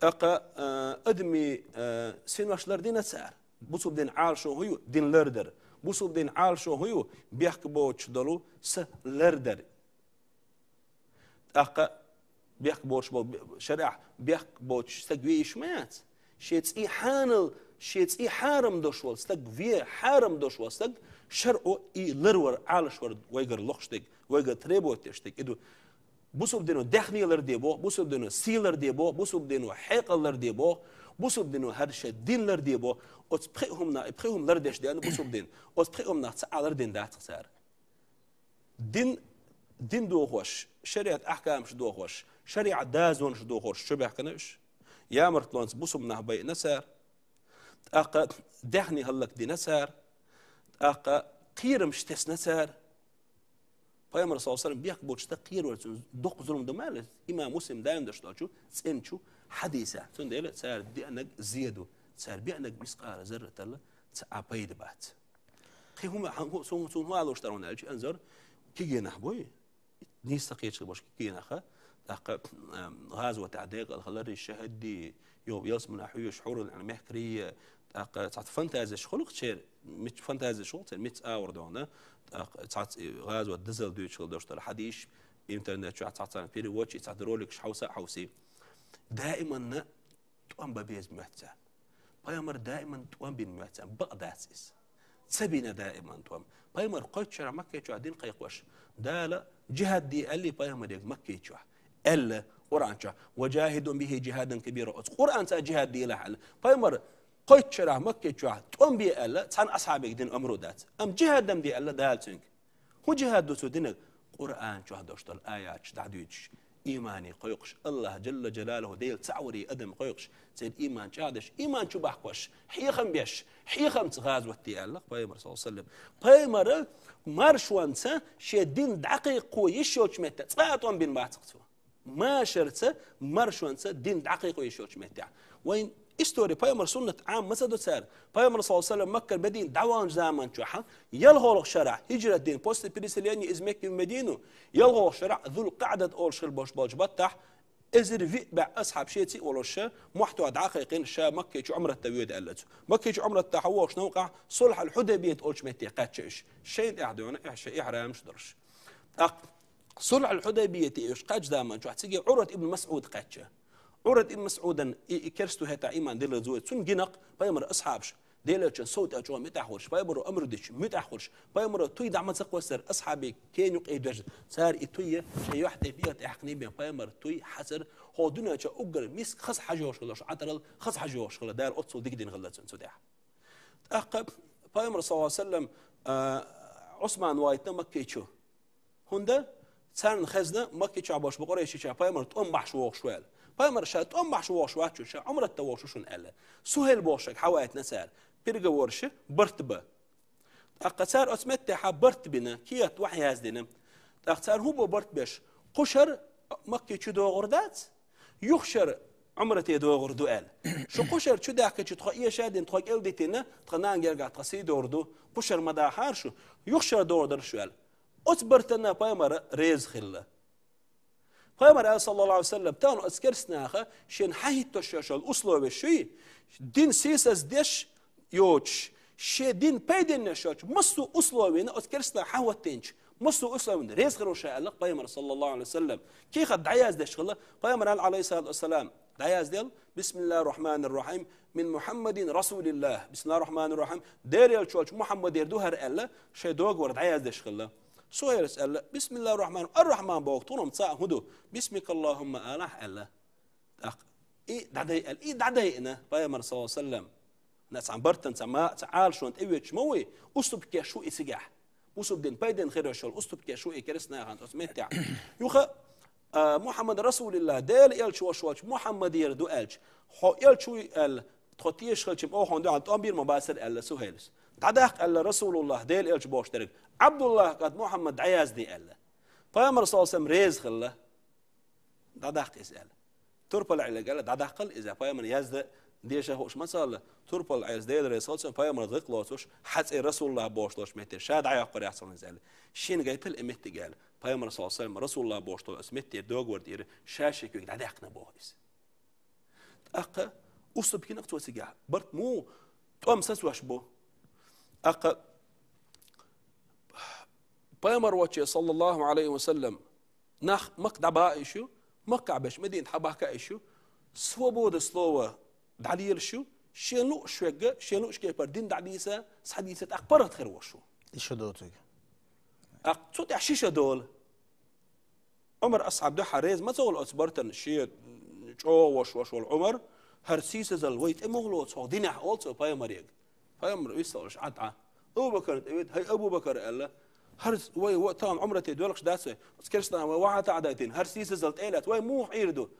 ТӀаккха, а, адамийн, а, синош лардина цара? Бусулба дин Ӏалашо хӀун ю? Дин лардар. Бусулба дин Ӏалашо хӀун ю? Бехк боцуш долу са лардар. ТӀаккха бехк боцуш болу, шарӀехь бехк боцуш стаг ве йиш ма яц. Шен цӀий хьанал, шен цӀий хьарам долуш волу стаг ве, хьарам долуш волу стаг шарӀо и ларвар, Ӏалашвар вайгара лохуш дерг, вайгара требовать деш дерг. И ду бусулба дино даьхни ларде боху, бусулба дино сий ларде боху, бусулба дино хьекъал ларде боху, бусулба дино хӀара шен дин ларде боху. Оцу пхи хӀуманах, и пхи хӀума лардеш деана бусулба дин. Оцу пхи хӀуманах цхьа а лардина дац-кх цара. Дин, дин дохош, шариӀат ахкамаш дохош, шариӀат дозанаш дохош чу баьхкина уьш. Ямартлонца бусулба нах байина цара. ТӀаккха даьхни хӀаллакдина цара. ТӀаккха кхерамаш тесна цара. Пайхамар, саллаллаху Ӏалайхи ва саллам, бехк боцуш стаг кхеравар цунна доккха зулам ду ма аьлла, имам Муслим даим деш долчу цӀеначу хьадисехь. Цундела цара деанарг зе ду, цара беанарг мискъала зарратал цхьа а пайда бац. Кхин хӀума, хӀу-, хӀу-, цунна хӀун алуш тарло аьлча, Анзор, кегий нах буй, нийса ца кхеташ болуш кегий нах, тӀаккха, ам, гӀазотехь декъала хилар, шахӀидий, йо, ялсаманехь хьоьжуш хьурул Ӏин мехкарий, тӀаккха цхьацца фантазеш хуьлу-кх церан, мичча фантазеш хуьлу-кх церан, мичча агӀор догӀна, тӀаккха цхьацца и гӀазот дозалла дуьйцуш хила долуш долу хьадисаш, интернет чохь цхьаццарна переводчий, цхьацца роликаш хьовса а хьовсий. Даиманна тӀом бан беза моьтту царна. Пайхамар даиман тӀом бина моьтту царна, бакъ дац иза. Ца бина даиман тӀом. Пайхамар кхойтта шарахь Макке чохь дин кхайкхош, Дала джихӀад де аьллий пайхамарега Макке чохь. Аьлла Къуръан чохь: «Ва джахидхум бихи джихадан кабира». Оцу Къуръанца джихӀад делахь аьлла. Пайхамар кхойтта шарахь Макке чохь тӀом бе аьлла, цхьана асхьабега дина омра дац. Амма джихӀад-м де аьлла Дала цуьнга. ХӀун джихӀад ду цо динарг? Къуръан чохь долуш долу аяташ дӀадуьйцуш, имане кхойкхуш, АллахӀ Джалла Джалалуху, Дела цхьаъ варе адам кхойкхуш, церан иман чӀагӀдеш, иман чу бахкош, хьехам беш, хьехамца гӀазот де аьлла-кх пайхамар, саллаллаху Ӏалайхи ва саллам. Пайхамара маршонца шен дин дӀакхайкхо йиш йолчу метте цкъа а тӀом бина бац-кх цо. Машарца, маршонца дин дӀакхайкхо йиш йолчу меттехь. Вайн истори, пайхамар суннат Ӏама ма ца до цара. Пайхамар, саллаллаху Ӏалайхи ва саллам, Маккара Медина дӀаваханчу заман чохь, ялхолгӀа шарахь, хиджрат дина, после переселения из Мекки в Медину, ялхолгӀа шарахь, Зул-КъаӀдат олуш хир болуш болчу баттахь, эзар виъ бӀе асхьаб шеца а волуш, мохь тоха дӀа а кхайкхина, ша Макке чу Ӏумрат дан воьду аьлла цо. Макке чу Ӏумрат дан хьан вогӀуш новкъахь, Сулхьул-Хьудайбият олучу метте кхаьчна уьш. Шайна тӀехь доьгӀна, эхь шайн ихьрамаш долуш. ТӀаккха Сулхьул Хьудайбияти уьш кхаьчча заман чохь цига Ӏурват ибн МасӀуд кхаьчча. Ӏурват ибн МасӀудан и, и керста хӀетахь ийман диллира зуй. Цунна гинакх пайхамар асхьабаш, Делан элчан сов тӀе чӀогӀа муьтӀахь хуьлуш, пайхамаро амр дича муьтӀахь хуьлуш, пайхамаро туй дӀа ма ца кхоссара, асхьабий кена юкъе доьжна. Цара и туй шайн юьхь тӀе бегӀа тӀаьхкина бен пайхамар туй хьацара, хӀокху дуьнен чу уггар миска хаза хьажа йогӀуш хилла, шу Ӏатарал хаза хьажа йогӀуш хилла, Дала оццул дика дина хилла цунна цу тӀехь. ТӀаккха пайхамар, саллаллаху Ӏалайхи ва саллам, а, Ӏусман вайтина Макке чу. ХӀунда? Царна хезна, Макке чохь болуш бу къурайшича пайхамар тӀом бахьаш вогӀуш ву аьлла. Пайхамар ша тӀом бахьаш вогӀуш вац шу, ша Ӏумратта вогӀуш ву шуна аьлла. Суһайл бохуш шайга хьавайтина цара. Переговорш барт бан. ТӀаккха цара оцу меттехьа барт бина, кехат вахьа яздина. ТӀаккха цара хӀун бо барт беш? Кхушара Макке чу догӀур дац, юхашара Ӏумрате догӀур ду аьлла. Шу кхушара чу даьккхича тхо эша а дина, тхо кӀел дитина, тхан нана гергахь тхан сий догӀур ду, кхушара ма дахара шу, юхашара догӀур дара шу аьлла. Оцу бартана пайхамар реза хилла. Пайхамар аьлла, саллаллаху Ӏалайхи ва саллам, тахана оцу керстанаха шен хьахӀиттош йолу условия шуй, дин сийсаз деш йоцуш, шен дин пайденна йоцуш йолчу массо а условияна оцу керстанаха хьахӀоттийначу массо а условияна реза хир ву ша аьлла пайхамар, саллаллаху Ӏалайхи ва саллам. Кехат дӀаяздеш хилла, пайхамар аьлла, Ӏалайхиссалату вассалам, дӀаяздел: «Бисмиллахир-рахманир-рахим, мин Мухаммадин расулиллах, бисмиллахир-рахманир-рахим, Делан элча волчу Мухаммадера ду хӀара», аьлла, шайн договор дӀаяздеш хилла. Суһайлас аьлла: «Бисмиллахир рахман, ар-рахман боху тхуна-м цхьаъ хӀун ду? Бисмикаллахумма алахь», аьлла. ТӀаккха и дӀадай аьлла, и дӀадайина пайхамар, саллаллаху Ӏалайхи ва саллам. На цхьана бартан ца ма, ца Ӏалашонан тӀевоьдуш ма вуй, уступкеш ву и цигахь. Бусург дин пайденна хир йолуш йолу уступкеш ву и керстанахана оцу меттехь. Юха, а, Мухаммад расулиллах, Делан элча волуш волчу Мухаммадера ду аьлча, хьо элча вуй аьлла, тхо тешаш хилча, оха хьуна дуьхьал тӀом бийр ма бацара аьлла Суһайлас. ДӀадаккха аьлла расулуллах, Делан элча бохуш дерг, Ӏабдуллах кӀант Мухаммад дӀаязде аьлла. Пайхамар, саллаллаху Ӏалайхи ва саллам, реза хилла. ДӀадаккха иза аьлла. Турпал Ӏеллиг аьлла, дӀадаккхал иза, пайхамар язда деша хууш ма ца хилла, турпал Ӏеллас Дела реза хилла цунна, пайхамар гӀикъ лоцуш, хьан цӀе расулуллах бохуш долуш метте ша дӀайоккхур яц хьуна иза аьлла. Шена гайтал и меттиг аьлла. Пайхамар, саллаллаху Ӏалайхи ва саллам, расулуллах бохуш долу оцу метте договор тӀера ша шен куьйга дӀадаьккхина боху иза. ТӀаккха уступкина цо цигахь, барт муха тӀом сацош бу. ТӀаккха пайхамар волчу, саллаллаху Ӏалайхи ва саллам, нах Макка дӀабаийш ю, Маккахь берш Мединат хьабахкаийш ю, свобода слова дӀалелаш ю, шен лууш верг, шен лууш кепара дин дӀадийца, схьадийца, тӀаккха паргӀат хир волуш ву. И ша доцург. ТӀаккха цу тӀехь ши ша долу. Ӏумар асхьаб дуьхьа реза ма ца волу оцу бартана, шен чӀогӀа волуш волу Ӏумар, хӀара сийсазалла вай тӀе муха лоцу хӀокху динехь, олу цо пайхамарега. Пайхамар виссалуш Ӏа тӀе. Абу-Бакарна тӀе вита, хӀай Абу-Бакар аьлла, хӀара вай ва-, тахана Ӏумрате доьлхуш дац вай, оцу керстанаха вай вахьа таӀа дайтина, хӀара сийсазалла тӀе а лаьцна, вай муха Ӏийр ду?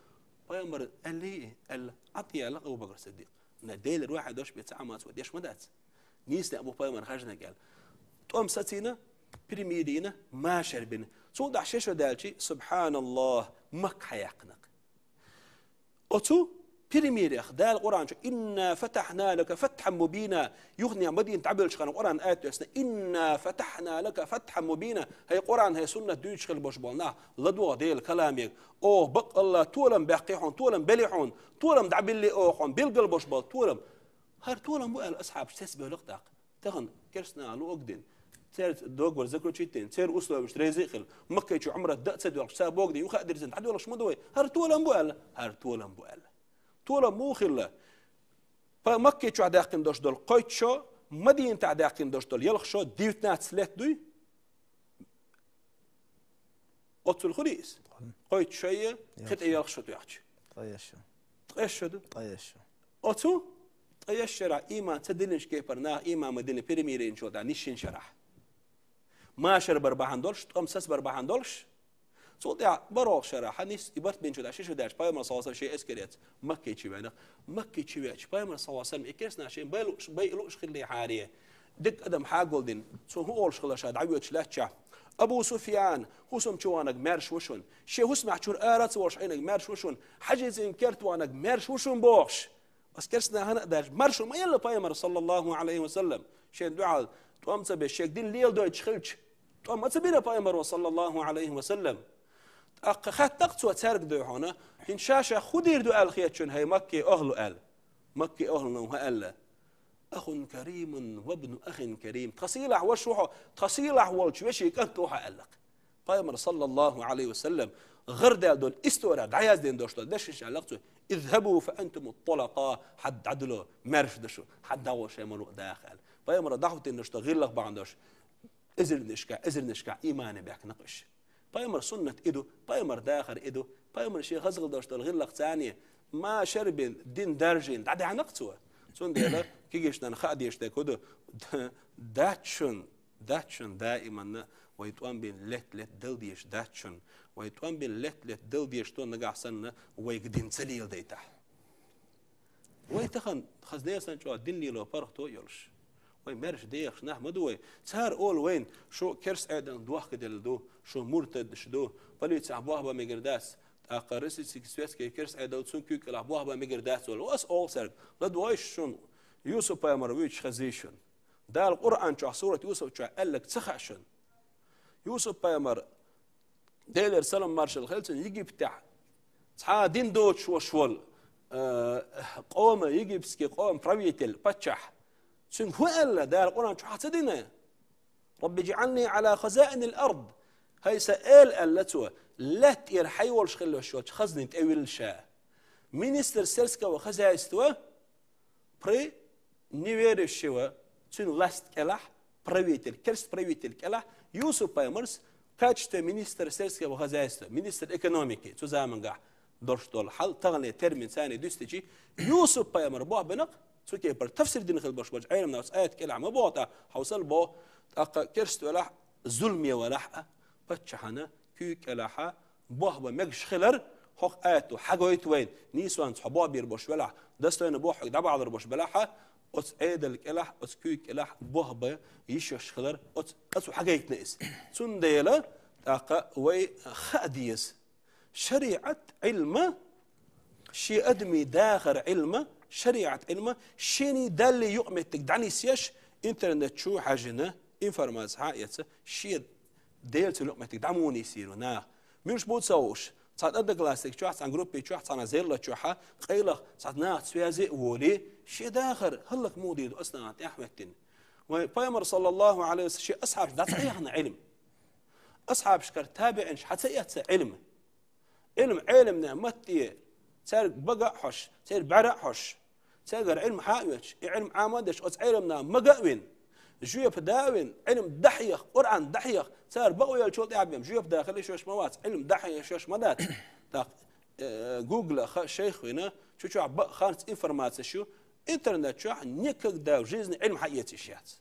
Пайхамар аьллий, аьлла, Ӏа тӀе аьлла Абу-Бакар Сиддикъ. На Делера ваьхьа дош бен ца Ӏамаца вай деш ма дац. Нийса а бу пайхамар хажнаг аьлла. ТӀом сацийна, примирийна, машар бина. Цул тӀаьхьа ши шо даьлчи, субханаллах, Макка хьаяьккхинарг. Оцу примирех Дала Къуръан чу: «Инна фатахьна лака фатхьан мубина». Юханехьа Мадинат дӀабевллачу хенахь Къуръан аят доьссина: «Инна фатахьна лака фатхьан мубина». ХӀай Къуръан, хӀай суннат дуьйцуш хилла болуш болу нах, ладогӀа Делан каламега. Оха баккъалла толам баьккхи хьуна, толам бели хьуна, толам дӀабилли оха хьуна, билггал болуш болу толам. ХӀара толам бу аьлла асхьабаш цецбевлла тӀаккха. Тахана керстанаха луъург дина, церан договор заключить дина, церан условиеш реза а хилла, Маккай чу Ӏумрат дан а ца доьлхуш, цара бохург дина, юха а дирзина, дӀадоьлхуш ма ду вай. ХӀара толам бу аьлла? ХӀара толам бу аьлла. Толам муха хилла? Па-, Маккай чохь даьккхина долуш долу кхойтта шо, Мадинатехь даьккхина долуш долу ялх шо, девятнадцать лет дуй? Оццул хуьлий иза? Кхойтта шо я, кхин тӀе ялх шо тоьхча. Ткъе шо. Ткъе шо ду? Ткъе шо. Оцу ткъе шарахь ийман ца диллинчу кепара наха ийман ма диллина, перемирие йинчул тӀаьхьа нисшина шарахь. Машар бар бахьана долуш, тӀом сацбар бахьана долуш. Цул тӀаьхьа бархӀалгӀа шарахь, хьан нис и барт бинчул тӀаьхьа ши шо даьлча, пайхамар, саллаллаху Ӏалайхи ва саллам, шен эскаре эцна Маккай чу веана. Маккай чу веача, пайхамар, саллаллаху Ӏалайхи ва саллам, и керстанаша шайн бай лууш, бай лууш хилла хьаре. Дика адам хьагулдина, цо хӀун олуш хилла ша дӀавоьдуш лаьттачохь. Абу Суфьян, хӀусам чу ванаг маьрша ву шуна. Шен хӀусамехь чуьра ара а ца волуш Ӏийнаг маьрша ву шуна. Хьажизин керта ванаг маьрша ву шуна бохуш. Ас керстанахана а даьлча, маршо ма елла пайхамар, саллаллаху Ӏалайхи ва саллам. Шен дуьхьал тӀом ца беш, шега дин леладойтуш хилча, тӀом ма ца бина пайхамаро, саллаллаху Ӏалайхи ва саллам. ТӀаккха хаьттина-кх цо цаьрга дуй хьуна, хӀинца ша-ша хӀун дийр ду аьлла хета шуна, хӀай Маккин охӀла аьлла. Маккин охӀлано хӀун аьлла? «Ахун каримун ва бну ахин карим». Тхан сийлахь ваша ву хьо, тхан сийлахь волчу вешин кӀант ву хьо аьлла-кх. Пайхамар, саллаллаху алейхи ва саллам, гӀардаьлла долу история дӀаяздина долуш долу дешнаш аьлла цо: «اذهبوا فأنتم الطلقاء», хьан дӀадало, маьрша ду шу, хьан дӀагӀо шайн мало даха аьлла. Пайхамар дӀахӀоттийна долуш долу гӀиллакх бахьана долуш, эзарнашкахь, эзарнашкахь иймане баьхкина кхуьш. Пайхамар суннат и ду, пайхамар дахар и ду, пайхамар шен хазахала долуш долу гӀиллакх царне ма шарбин, дин даржийна, дӀадаьхьна-кх цо. Цундела кегийчу нахана хаа дезаш дерг хӀун ду? Дац шуна, дац шуна даиманна вай тӀом бина лет-лет дала дезаш, дац шуна. Вай тӀом бина лет-лет дала дезаш ду нагахь санна вайга дин ца леладайтахь. Вай тахана хаза несан чӀогӀа дин лело паргӀато а йолуш. Вай маьрша дехаш нах ма ду вай. Цара олу вайна: «Шу керста Ӏедална дохка делла ду, шу муртадаш ду, полицехь болх бан мегар дац, тӀаккха российский светский керста Ӏедал цуьнан куьйга кӀелахь болх бан мегар дац», олу. Ас олу цаьрга: «ЛадогӀийша шуна, Юсуп-пайхамар вуьйцуш хезий шуна? Дала Къуръан чохь, сурат Юсуп чохь аьлларг ца хаьа шуна? Юсуп-пайхамар, Делера салам-маршалла хила цунна, Египтехь цхьа а дин доцуш волуш волу, э, къома, египетский къома правитель, паччахь, цуьнга хӀун аьлла, Дала Къуръан чохь ца дина? Рабби жиӀални Ӏала хазаинил ард. Хьай сан Эла, аьлла цо, лаьтта тӀера хьайолуш хилла йолчу хазнийн тӀе вилла ша. Министр сельского хозяйства при неверующего, цуьнан ласт кӀелахь, правитель, керст правитель кӀелахь, Юсуп-пайхамарс в качестве министра сельского хозяйства, министр экономики, цу замангахь долуш долу хьал, таханле термин царна дуьстичи, Юсуп-пайхамар болх бина-кх, цу кепара тафсир дина хила болуш болчу Ӏеламнаха оцу аят кӀелахь ма боху тӀаккха, хьовсал боху, тӀаккха керст велахь, зуламе велахь а, паччахьана куьйга кӀелахь а, болх бан мегаш хилар, хӀокху аято хьагойту вайна, нийсонца хьо болх бийр болуш велахь, достойно болх хьоьга дӀабахьалур болуш белахь а, оцу Ӏедал кӀелахь, оцу куьйга кӀелахь болх бан йиш йолуш хилар, оцу, оцу хьагойтина иза. Цундела, тӀаккха вай хаа деза. ШариӀат Ӏилма, шен адамийн дахар Ӏилма, шариӀат Ӏилма, шений Даллий юкъаметтиг дӀанисъеш, интернет чу хьаьжжина, информаци хьаэца, шен Делан цу юкъаметтиг дӀа муха нисйийр ву наха. Муьлш бу ца хууш, цхьана одноклассник чохь, цхьана группи чохь, цхьана зерла чохь, къайлаха цхьа наха связи а волий, шен дахар хӀаллак муха дийр ду аса нахана тӀаьхьахӀоьттина. Вай пайхамар, саллаллаху Ӏалайхи ва саллам, шен асхьабашна дӀа ца хьехна Ӏилма. Асхьабашкара табиӀинаш хьа ца эцна Ӏилма. Ӏилма Ӏеламнех матте цаьрга бага а хьош, церан бӀаьра а хьош, цаьргара Ӏилма хьа а оьцуш, и Ӏилма Ӏама а деш, оцу Ӏеламнаха мага а вина, жоьпа да а вина, Ӏилма дӀахьеха, Къуръан дӀахьеха, цара бакъо еллачул тӀаьхьа бен жоьпа да хила йиш йолуш ма вац, Ӏилма дӀахьеха йиш йолуш ма дац. ТӀаккха, э, Гугла ха шайх вина, чу чохь бакъ харц информацеш ю, интернет чохь никогда в жизни Ӏилма хьаэца йиш яц.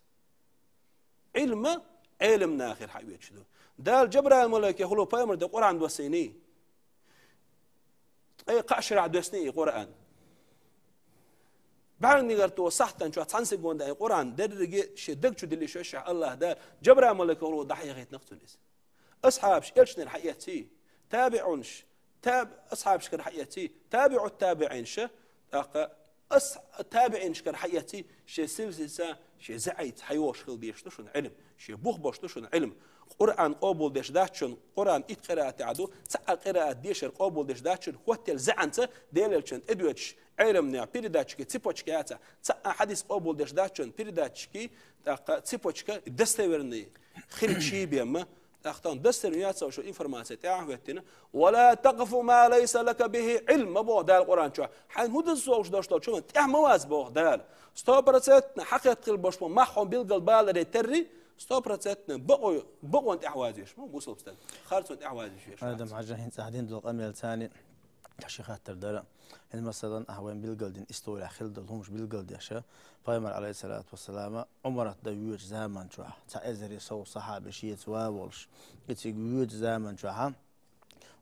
Ӏилма Ӏеламнахера хьаоьцуш ду. Дала Джабраил малайке хӀулло пайхамар де Къуръан доссийний? Ткъе кхаа шарахь доьссиний и Къуръан? БӀаьрнигара тӀо сахьтан чохь цхьана секунда и Къуръан дерриге шен даг чу дилли шоьшахь Аллаха Дала Джабраил малайке хӀулло дӀахьехийтинарг цунна иза. Асхьабаш элчанера хьаэцций, табиӀунаш, таб-, асхьабашкара хьаэцций, табиӀут табиӀинаша, тӀаккха ас-, табиӀинашкара хьаэцций, шен силсица, шен заӀица хьайогӀуш хила дезаш ду шуна Ӏилма, шен бух болуш ду шуна Ӏилма. Къуръан къобалдеш дац шуна, Къуръан итт къираатехь ду, цхьа а къираат дешар къобалдеш дац шуна, хӀоттелла заьӀанца Делан элчанна тӀедоьдуш, Ӏеламнех передатчики цепочка яцахь, цхьа а хьадис къобалдеш дац шуна, передатчики, тӀаккха цепочка достоверный хилчий бен ма, тӀаккха тахана достоверный яц шу информаци тӀаьхьахӀоьттина. «Ва ла такъфу ма лайса лака бихи Ӏилм», ма боху Дала Къуръан чохь. Хьайна хӀун даза согӀуш долуш долчу хӀуманна тӀаьхьа ма вац боху Дала. Стопроцентно хьакхетта хила болуш бу мах хьуна билгал баларе терри, стопроцентно бакъо-, бакъонна тӀаьхьа вазвеш ма бусалба стаг. Харцонна тӀаьхьа вазвеш веш вац. Адам Хьажа, хӀинца ахь дина долу къамел царна ши хаттар дара. ХӀинца, масалан, ахь вайн билгалдина история хила долу хӀумаш билгалдеша, пайхамар, алейхиссалату вассалама, Ӏумарат дан воьдучу заман чохь, цхьа эзаре сов сахьаби шеца ван волуш, и цига воьдучу заман чохьа,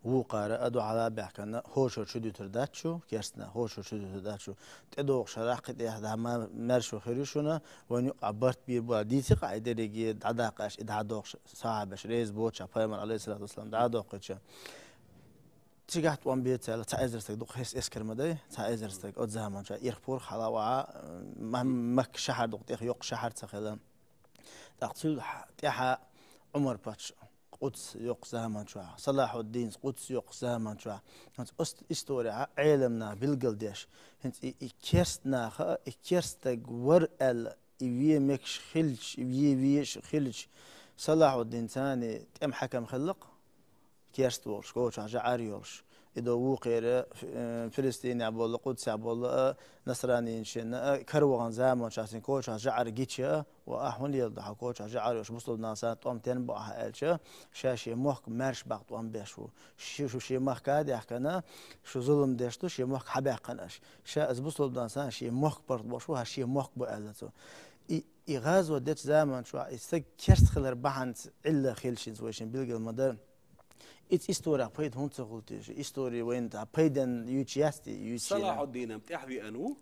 вукхара а дуьхьала а баьхкина, хӀошура чу дуьтур дац шу, керстна, хӀошура чу дуьтур дац шу, тӀедогӀуш хӀара кхин тӀехь дӀа ма-, маьршо хир ю шуна, вайн юкъахь барт бийр бу аьлла, дийци-кх ахь и дерриге дӀадаккхаш, и дӀадохуш, сахьабаш реза боцуш, пайхамар, алейхиссалату вассалам, дӀадоккхуьйтуш. Цигахь тӀом беца аьлла, цхьа эзар стаг дукха хӀирс эскар ма дай, цхьа эзар стаг оцу заманчохь ирх-пурх хьалаваӀа, м-, Макка шахьар дукха тӀех йоккха шахьар ца хила. ТӀаккха цул хьа-, тӀаьхьа Ӏумар-паччахь Къудс йоккха заманчохь, Салахьуддинс Къудс йоккха заманчохь. ХӀинца ост-, историяхьа Ӏеламнаха билгалдеш, хӀинца и, и керст наха, и керст стаг вара аьлла, и вен мегаш хилча, и вен везаш хилча, Салахьуддин цани тӀем хьакам хилла-кх, керст волуш, кочахь жаӀар йолуш. И до вукхера, э, Филистинехь болу, Къудсехь болу, а, насранийшна, а, каравахана заманчохь цуьнан кочахь жаӀар гича, ва ахь хӀун леладо хьан кочахь жаӀар йолуш, бусалба нахана тӀом тен бо ахьа аьлча, ша шен мохк маьрша баккха тӀом беш ву. Ши шу шен махка а даьхкана, шу зулам деш ду, шен мохк хьабаьккхина аша. Ша аса бусалба нахана шен мохк паргӀат беш ву, хьан шен мохк бу аьлла цо. И И гӀазот дечу заманчохь и стаг керст хилар бахьанца Ӏилла хилчинца вай шин билгал ма дара. Иза историх пайда хӀунда ца хуьлу теша? Истори вайна тӀехь пайденна юьйцуш яц те, юьйцуш йина. Салахьуддинам тӀаьхьа веана ву.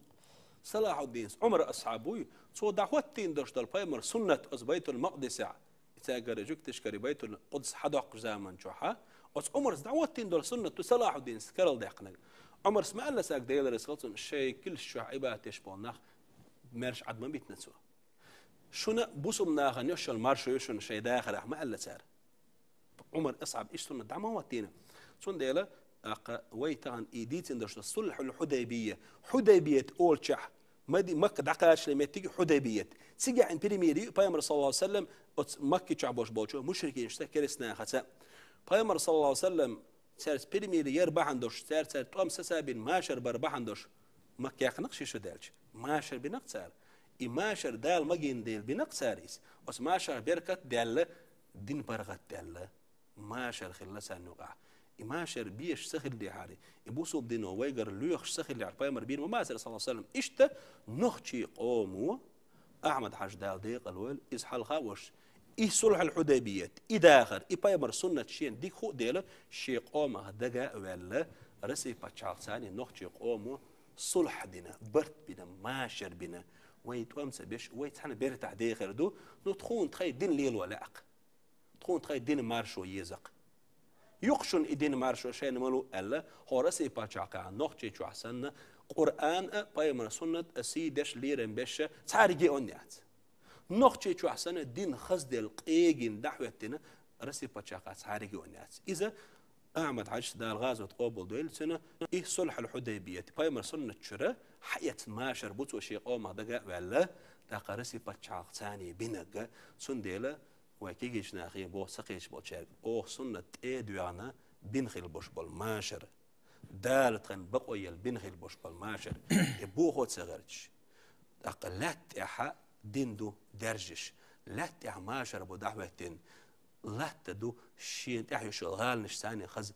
Салахьуддинс Ӏумар асхьаб вуй, цо дӀахӀоттийна долуш долу пайхамар суннат оцу Байтул-Макъдисехь. И цаьргара жуьгташкара Байтул-Къудс хьадоккхучу заманчохь, а? Оцу Ӏумарс дӀахӀоттийна долу суннат ду Салахьуддинс карладаьккхинарг. Ӏумарс ма аьлла цаьрга, Делан Расул, цунна шайн килсаш чохь Ӏибадат деш болу нах маьрша Ӏад ма битина цо. Шуна бусалба нахана йолуш йолу маршо ю шуна шайн дахарехь, ма аьлла цара. Ӏумар асхьаб иштта суннат дӀа ма хӀоттийна. Цундела, тӀаккха вай тахана и дийцина долуш ду Сулхьул Хьудайбия. Хьудайбият олучохь, Мади-, Макка дӀакхачале меттиг Хьудайбият. Цигахь и перемирие ю пайхамар, саллаллаху алейхи ва саллям, оцу Макки чохь болуш болчу мушрикинашца, керстанахаца. Пайхамар, саллаллаху алейхи ва саллям, цаьрца перемирие яр бахьана долуш, цаьрца тӀом сацабина машар бар бахьана долуш, Макка яьккхина-кх ши шу даьлча. Машар бина-кх цара. И машар Дала магийна дела бина-кх цара иза. Оцу машарах беркат даьлла, дин паргӀат даьлла. Машар хилла царна юкъахь. И машар беш ца хиллехьара, и бусалба дино вайгара лоьхуш ца хиллехьара, пайхамар бийр ма бацара, саллаллаху алейхи ва саллям. Иштта нохчийн къомо, Ахьмад-Хьаьжа, Дала декъала войла, иза хьалха а волуш, и Сулхьул Хьудайбият, и дахар, и пайхамар суннат шена дика хуу а дела, шен къомах дага а ваьлла, Россия пачхьалкхаца нохчийн къомо сулхь дина, барт бина, машар бина. Вай тӀом ца беш, вай цхьана бертахь дехар ду, ну, тхуна тхайн дин лело лаьа-кх. Тхуна тхайн дин маршо еза-кх. Юха шуна и дин маршо шайна ма лу аьлла, хӀора Россия пачхьалкхехь, Нохчийчохь санна, Къуръан а, пайхамар суннат а сий деш, лерам беш цхьа регион яц. Нохчийчохь санна, дин хазделла, къегина дӀахӀоьттина Россия пачхьалкхехь цхьа регион яц. Иза Ахьмад-Хьаьжас, Дала гӀазот къобалдойла цуьнан, и Сулхьул Хьудайбият, пайхамар суннат чуьра хьаэцна машар бу цо шен къомах дага а ваьлла, тӀаккха Россия пачхьалкхаца бинарг. Цундела вай кегийчу нахе боху ца кхеташ болчаьрга: оха суннат тӀе а доьгӀна бина хила болуш болу машар, Дала тхан бакъо елла бина хила болуш болу машар, и бохо а ца гӀерташ, тӀаккха лаьтта тӀехь дин ду даьржаш, лаьтта тӀехь машар бу дӀахӀоьттина, латта ду шена тӀехь йолу гӀаланаш царна хаза,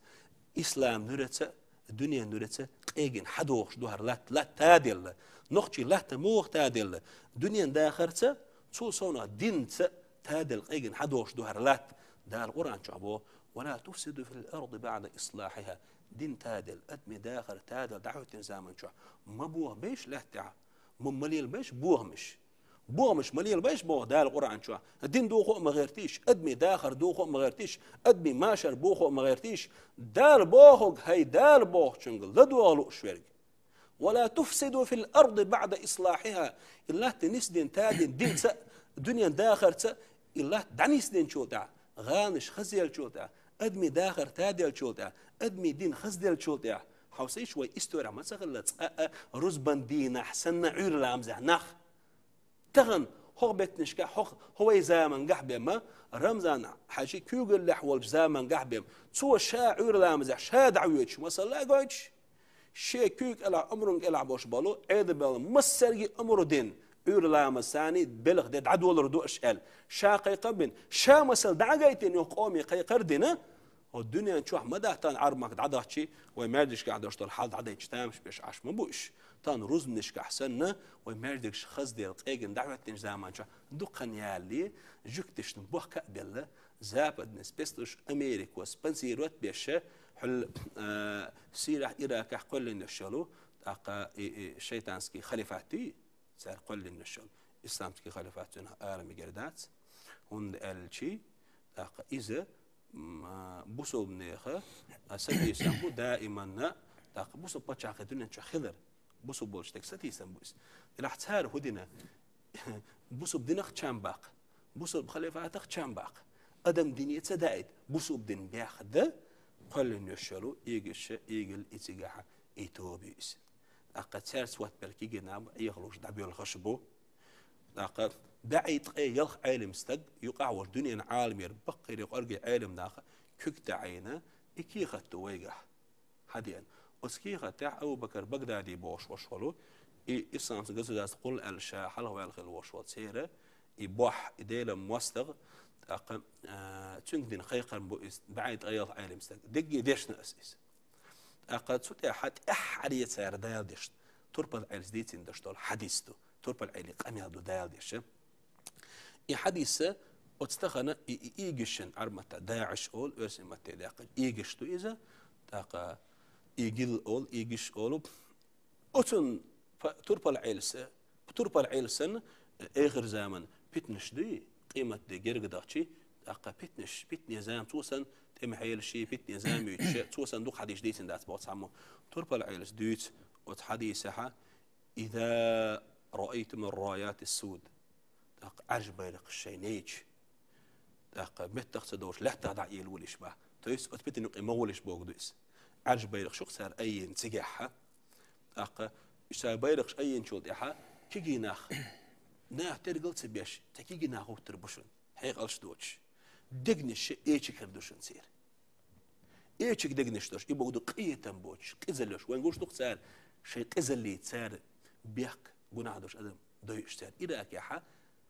ислам нуьраца, дуьнен нуьраца къегина хьадохуш ду хӀара латта, латта таделла, нохчийн латта муха таделла, дуьнен дахарца, цул совнаха динца таделла къегина хьадохуш ду хӀара латта. Дала Къуръан чохь боху: «Ва ла туфсиду фил арди баъда ислахьиха». Дин таделла, адамийн дахар таделла дӀахӀоьттина заман чохь ма бохабейша лаьтта тӀехь, ма, ма лелабайша бохамаш. Бохамаш ма лелабайша боху Дала Къуръан чохь. Дин дохо а ма гӀертийша, адамийн дахар дохо а ма гӀертийша, адамийн машар бохо а ма гӀертийша. Дала бохург, хӀай Дала бохучуьнга ладогӀа лууш верг. «Ва ла туфсиду фил арди баъда ислахьиха». И латта нисдина, тадина динца, дуьнен дахарца, и латта дӀанисдинчул тӀаьхьа, гӀаланаш хазъеллачул тӀаьхьа, адамийн дахар таделлачул тӀаьхьа, адамийн дин хазделлачул тӀаьхьа, хьовсийша, вай исторехь ма ца хилла цкъа а рузбан дийнахь санна Ӏуьйра ламазехь нах. Тахана хӀокху беттанашкахь, хӀокху, хӀокху вай замангахь бен ма, Рамзан-Хьаьжин куьйгаллехь волчу замангахь бен, цо ша Ӏуьйра ламазехь ша дӀавоьдуш, масала а гойтуш, шен куьйга кӀелахь, омрун кӀелахь болуш болу Ӏедал бен массаьрга а омра дина, Ӏуьйра ламазца белхан де дӀадолор ду аша аьлла, ша кхайкхам бина, ша масала дӀа а гайтина, юха къоме кхайкхар а дина, хӀокху дуьнен чохь ма дац тахана Ӏарбамахка дӀадахчий, вай маьждигашкахь долуш долу хьал дӀадайча тамаш беш Ӏаш ма бу уьш. Тахана рузбанашкахь санна, вай маьждигаш хазделла къегина дӀахӀоьттинчу заман чохь дукха хан ялале, жуьгташна бохка а белла, западный спецслужбаш, Америко спонсировать беш, хьуьлла, а, Сирехь, Иракехь кхоьллина йолу, тӀаккха и, и шайтанский халифат дуй, цара кхоьллина йолу исламский халифат цуьнан ара мегар дац, хӀунда аьлча, тӀаккха иза, м, а, бусулбанеха, а, сатийсам бу даиманна, тӀаккха бусулба пачхьалкх дуьнен чохь хилар, бусулба волчу стеган сатийсам бу иза. Делахь цара хӀун дина? Бусулба динах чам баккха, бусулба халифатах чам баккха. Адам дине ца даийта, бусулба дин бехда, кхоьллина йолу ИГИЛ, ИГИЛ и цигахь и тоба ю иза. ТӀаккха цаьрца хӀоттабелла кегий нах Ӏехалуш дӀабоьлхуш бу. ТӀаккха бӀаьи ткъе ялх Ӏелим стаг юкъахь волчу дуьненан Ӏаламера баккхийра кӀорггера Ӏелим наха куьг таӀийна, и кехат ду вайгахь. Хьадеана. Оцу кехатехь Абу Бакар Багдади бохуш волуш волу, и исламский государство кхуллу аьлла ша хьалхаваьлла хилла волуш волу церан, и бохь, и Делан мостагӀа, тӀаккха, а, цуьнга дина кхайкхам бу иза, бӀаьи ткъе ялх Ӏелим стаг. Дерриге дешна аса иза. ТӀаккха цу тӀехь тӀаьххьара цара Дала дешна, Турпал-Ӏелас дийцина долуш долу хьадис ду, Турпал-Ӏелин къамел ду Дала деша. И хьадис оцу тахана и, и игишшина, Ӏарбий маттахь ДАИШ олу, оьрсийн маттахь даьккхича игиш ду иза, тӀаккха ИГИЛ олу, игиш олу. Оцунна па-, Турпал-Ӏелас, Турпал-Ӏелас санна, эхар заман питнаш дуй, къематде герга дахчий, тӀаккха питнаш, питне зама цо санна, тӀеман хьелаший, питне зама юьйцуш, цо санна дукха хьадисаш дийцина дац боху цхьаммо. Турпал-Ӏелас дуьйцу оцу хьадисехь: «Иза раайтумур раятис суд». ТӀаккха Ӏаьржа байракхаш шайна яйча, тӀаккха меттах ца довш лаьттах дӀа а елавалийша боху. То есть оцу питанна юкъе ма гӀолийша бохург ду иза. Ӏаьржа байракхаш ю-кх цара айина цигахь. ТӀаккха уьш цара байракхаш айинчул тӀаьхьа кегий нах, нах тергал ца беш, цхьа кегий нах гӀуттур бу шуна, хьекъалш доцуш. Дегнаш эчиг хир ду шуна церан. Эчиг дегнаш долуш, и бохург ду къинхетам боцуш, къизаллаш. Вайн гуш ду-кх цара, шайн къизаллица цара бехк, гунахь долуш адам дойуш цара. Иракехь,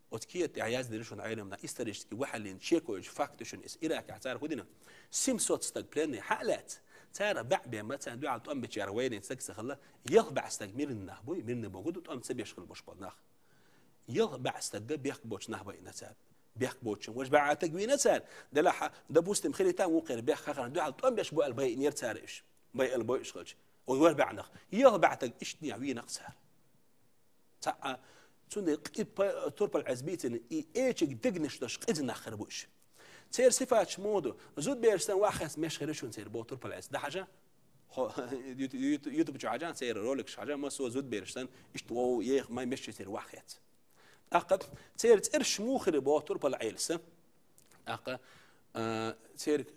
оцу кехат тӀехь яздина шуна Ӏелам наха, исторически вахьаллин чекойчу факт ю шуна иза. Иракехь цара хӀун дина? Семьсот стаг пленный хьа а лаьцна, цара баьӀ бен ма, царна дуьхьал тӀом бичара вайнийн стаг ца хилла, ялх бӀе стаг мирный нах буй, мирный бохург ду тӀом ца беш хилла болуш болу нах. Ялх бӀе стагга бехк боцуш нах байина цара. Бехк боцучун важа бӀе стаг вийна цара. Делахь, допустим, хилийта вукхеран бехк хахарна дуьхьал тӀом беш бу аьлла байинера цара уьш. Байъал бой уьш хилча. Оцу важа бӀе нах. Ялх бӀе стаг иштта вийна-кх цара. Цхьаъ, цундела и па-, Турпал-Ӏелас бийцина, и эчиг дегнаш долуш къиза нах хир бу уьш. Церан сифаташ муха ду? Зудбераш санна ваха хецна меш хир ю шуна церан, боху Турпал-Ӏелас. Дахьажа? Хьо-, ю-, ю-, ютуб чу хьажа, церан роликаш хьажа, массо а зудбераш санна, иштта вов еха май меш церан ваха хецна. ТӀаккха церан цӀераш муха хир бу боху Турпал-Ӏелас. ТӀаккха, а, церан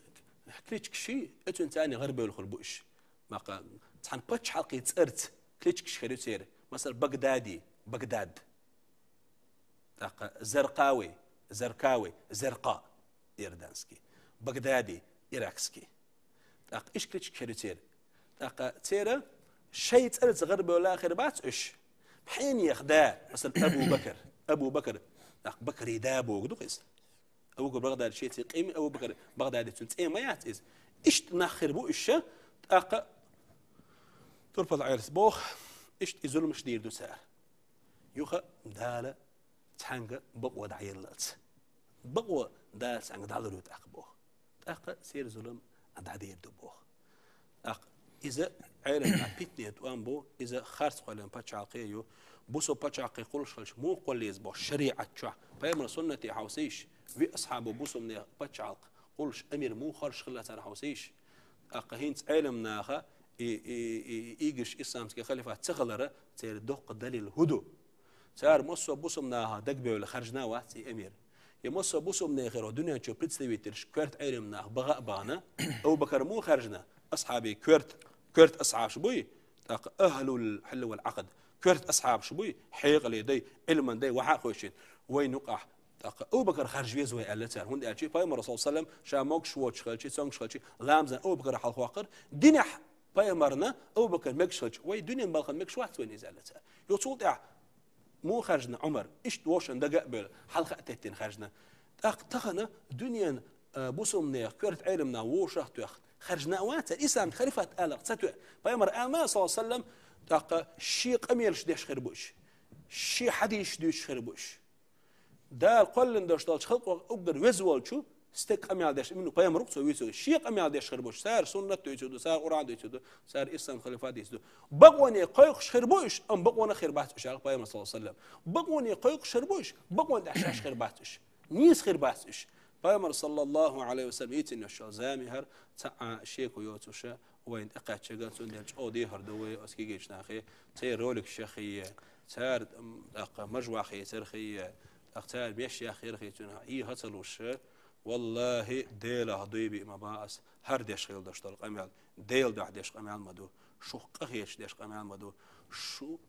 кличкаш, оцунна царна гӀарабевлла хир бу уьш. Баккха цхьана пачхьалкхийн цӀарца кличкаш хир ю церан. Масала, Багдади, Багдад. ТӀаккха Заркъави, Заркави, Заркъа, иорданский. Багдади, иракский. ТӀаккха иштта кличкаш хир ю церан. ТӀаккха церан шайн цӀарца гӀарабевлла хир бац уьш. Пхьенех да, масала, Абу Бакр, Абу Бакр, тӀаккха Бакри да бохург ду-кх иза. Абу Бакр Багдади шеца къийми, Абу Бакр Багдади цуьнан цӀе ма яц иза. Иштта нах хир бу уьш, тӀаккха Турпал-Ӏелас боху, иштта и зуламаш дийр ду цара. Юха Дала цхьаьнга бакъо дӀаеллалц. Бакъо Дала цхьаьнга дӀалур ю тӀаккха боху. ТӀаккха церан зулам дӀадийр ду боху. ТӀаккха иза Ӏеламна питне тӀом бу, иза харц кхоьллина пачхьалкхе ю. Бусо пачхьалкхе кхуллуш хилча, муха кхолла еза боху шариӀат чохь? Пайхамаран суннате хьовсийша, виъ асхьабо бусалба нехан пачхьалкх кхуллуш, амир муха хоржуш хилла цара хьовсийша. ТӀаккха хӀинца Ӏеламнаха и, и, и, и игиш исламский халифат ца хилара, церан доккха далил хӀун ду? Цара массо а бусалба наха дагабевлла хаьржина а вац и амир. Я массо а бусалба нехера дуьнен чу представительш коьрта Ӏеламнах баха а бахана, Абу Бакар муха хаьржина? Асхьабий коьрта, коьрта асхьабаш буй, тӀаккха ахӀлул хьилли вал Ӏакъд, коьрта асхьабаш буй, хьекъале дай, Ӏилман дай, вахьа а хойшина, вайн юкъахь тӀаккха Абу Бакар харжа веза вай аьлла цара. ХӀунда аьлча Пайхамар, саллаллаху Ӏалайхи ва саллам, ша могуш воцуш хилча, цомгуш хилча, ламазан Абу Бакар хьалхаваккхара, динехь Пайхамарна Абу Бакар мегаш хилча, вай дуьненан балхана мегаш вац вайна иза аьлла цара. Юха цул тӀаьхьа муха хаьржина Ӏумар, иштта вовшашна дага а бевлла, хьалха а теттина хаьржина. ТӀаккха тахана дуьненан, а, бусалба нехан коьрта Ӏеламнах вовшах а тоьхна, хаьржина а вац цара, ислам халифат аларх ца тоьа. Пайхамар аьлла, саллаллаху Ӏалайхи ва саллам, тӀаккха шен къамелаш деш хир бу уьш, шен хьадисаш дуьйцуш хир бу уьш. Дала кхоьллина долуш долчу халкъах уггар веза волчу стеган къамел деш, именно пайхамар ву-кх цо вуьйцург. Шен къамел деш хир бу уьш, цара суннат дуьйцур ду, цара Къуръан дуьйцур ду, цара ислам халифат дуьйцур ду. Бакъоне кхойкхуш хир бу уьш, амма бакъонах хир бац уьш, аьлла Пайхамар, саллаллаху Ӏалайхи ва саллам. Бакъоне кхойкхуш хир бу уьш, бакъонна тӀехь шаьш хир бац уьш. Нийса хир бац уьш. Пайхамар, саллаллаху Ӏалайхи ва саллам, йийцина йолуш йолу зама яхара, цхьа а шеко йоцуш, вайна тӀекхаьчча, цундела чӀогӀа дехар ду вай оцу кегийчу нахе, церан роликаш яххе, цара, м, тӀаккха мажвахь хийцархе, тӀаккха цара меш яххерхе, цуьнан хьеха ца луш, валлахӀи, Делах дуй биъ ма бан ас, хӀара деш хила долуш долу къамел Делан дуьхьа деш къамел ма ду, шух къахеташ деш къамел ма ду, шу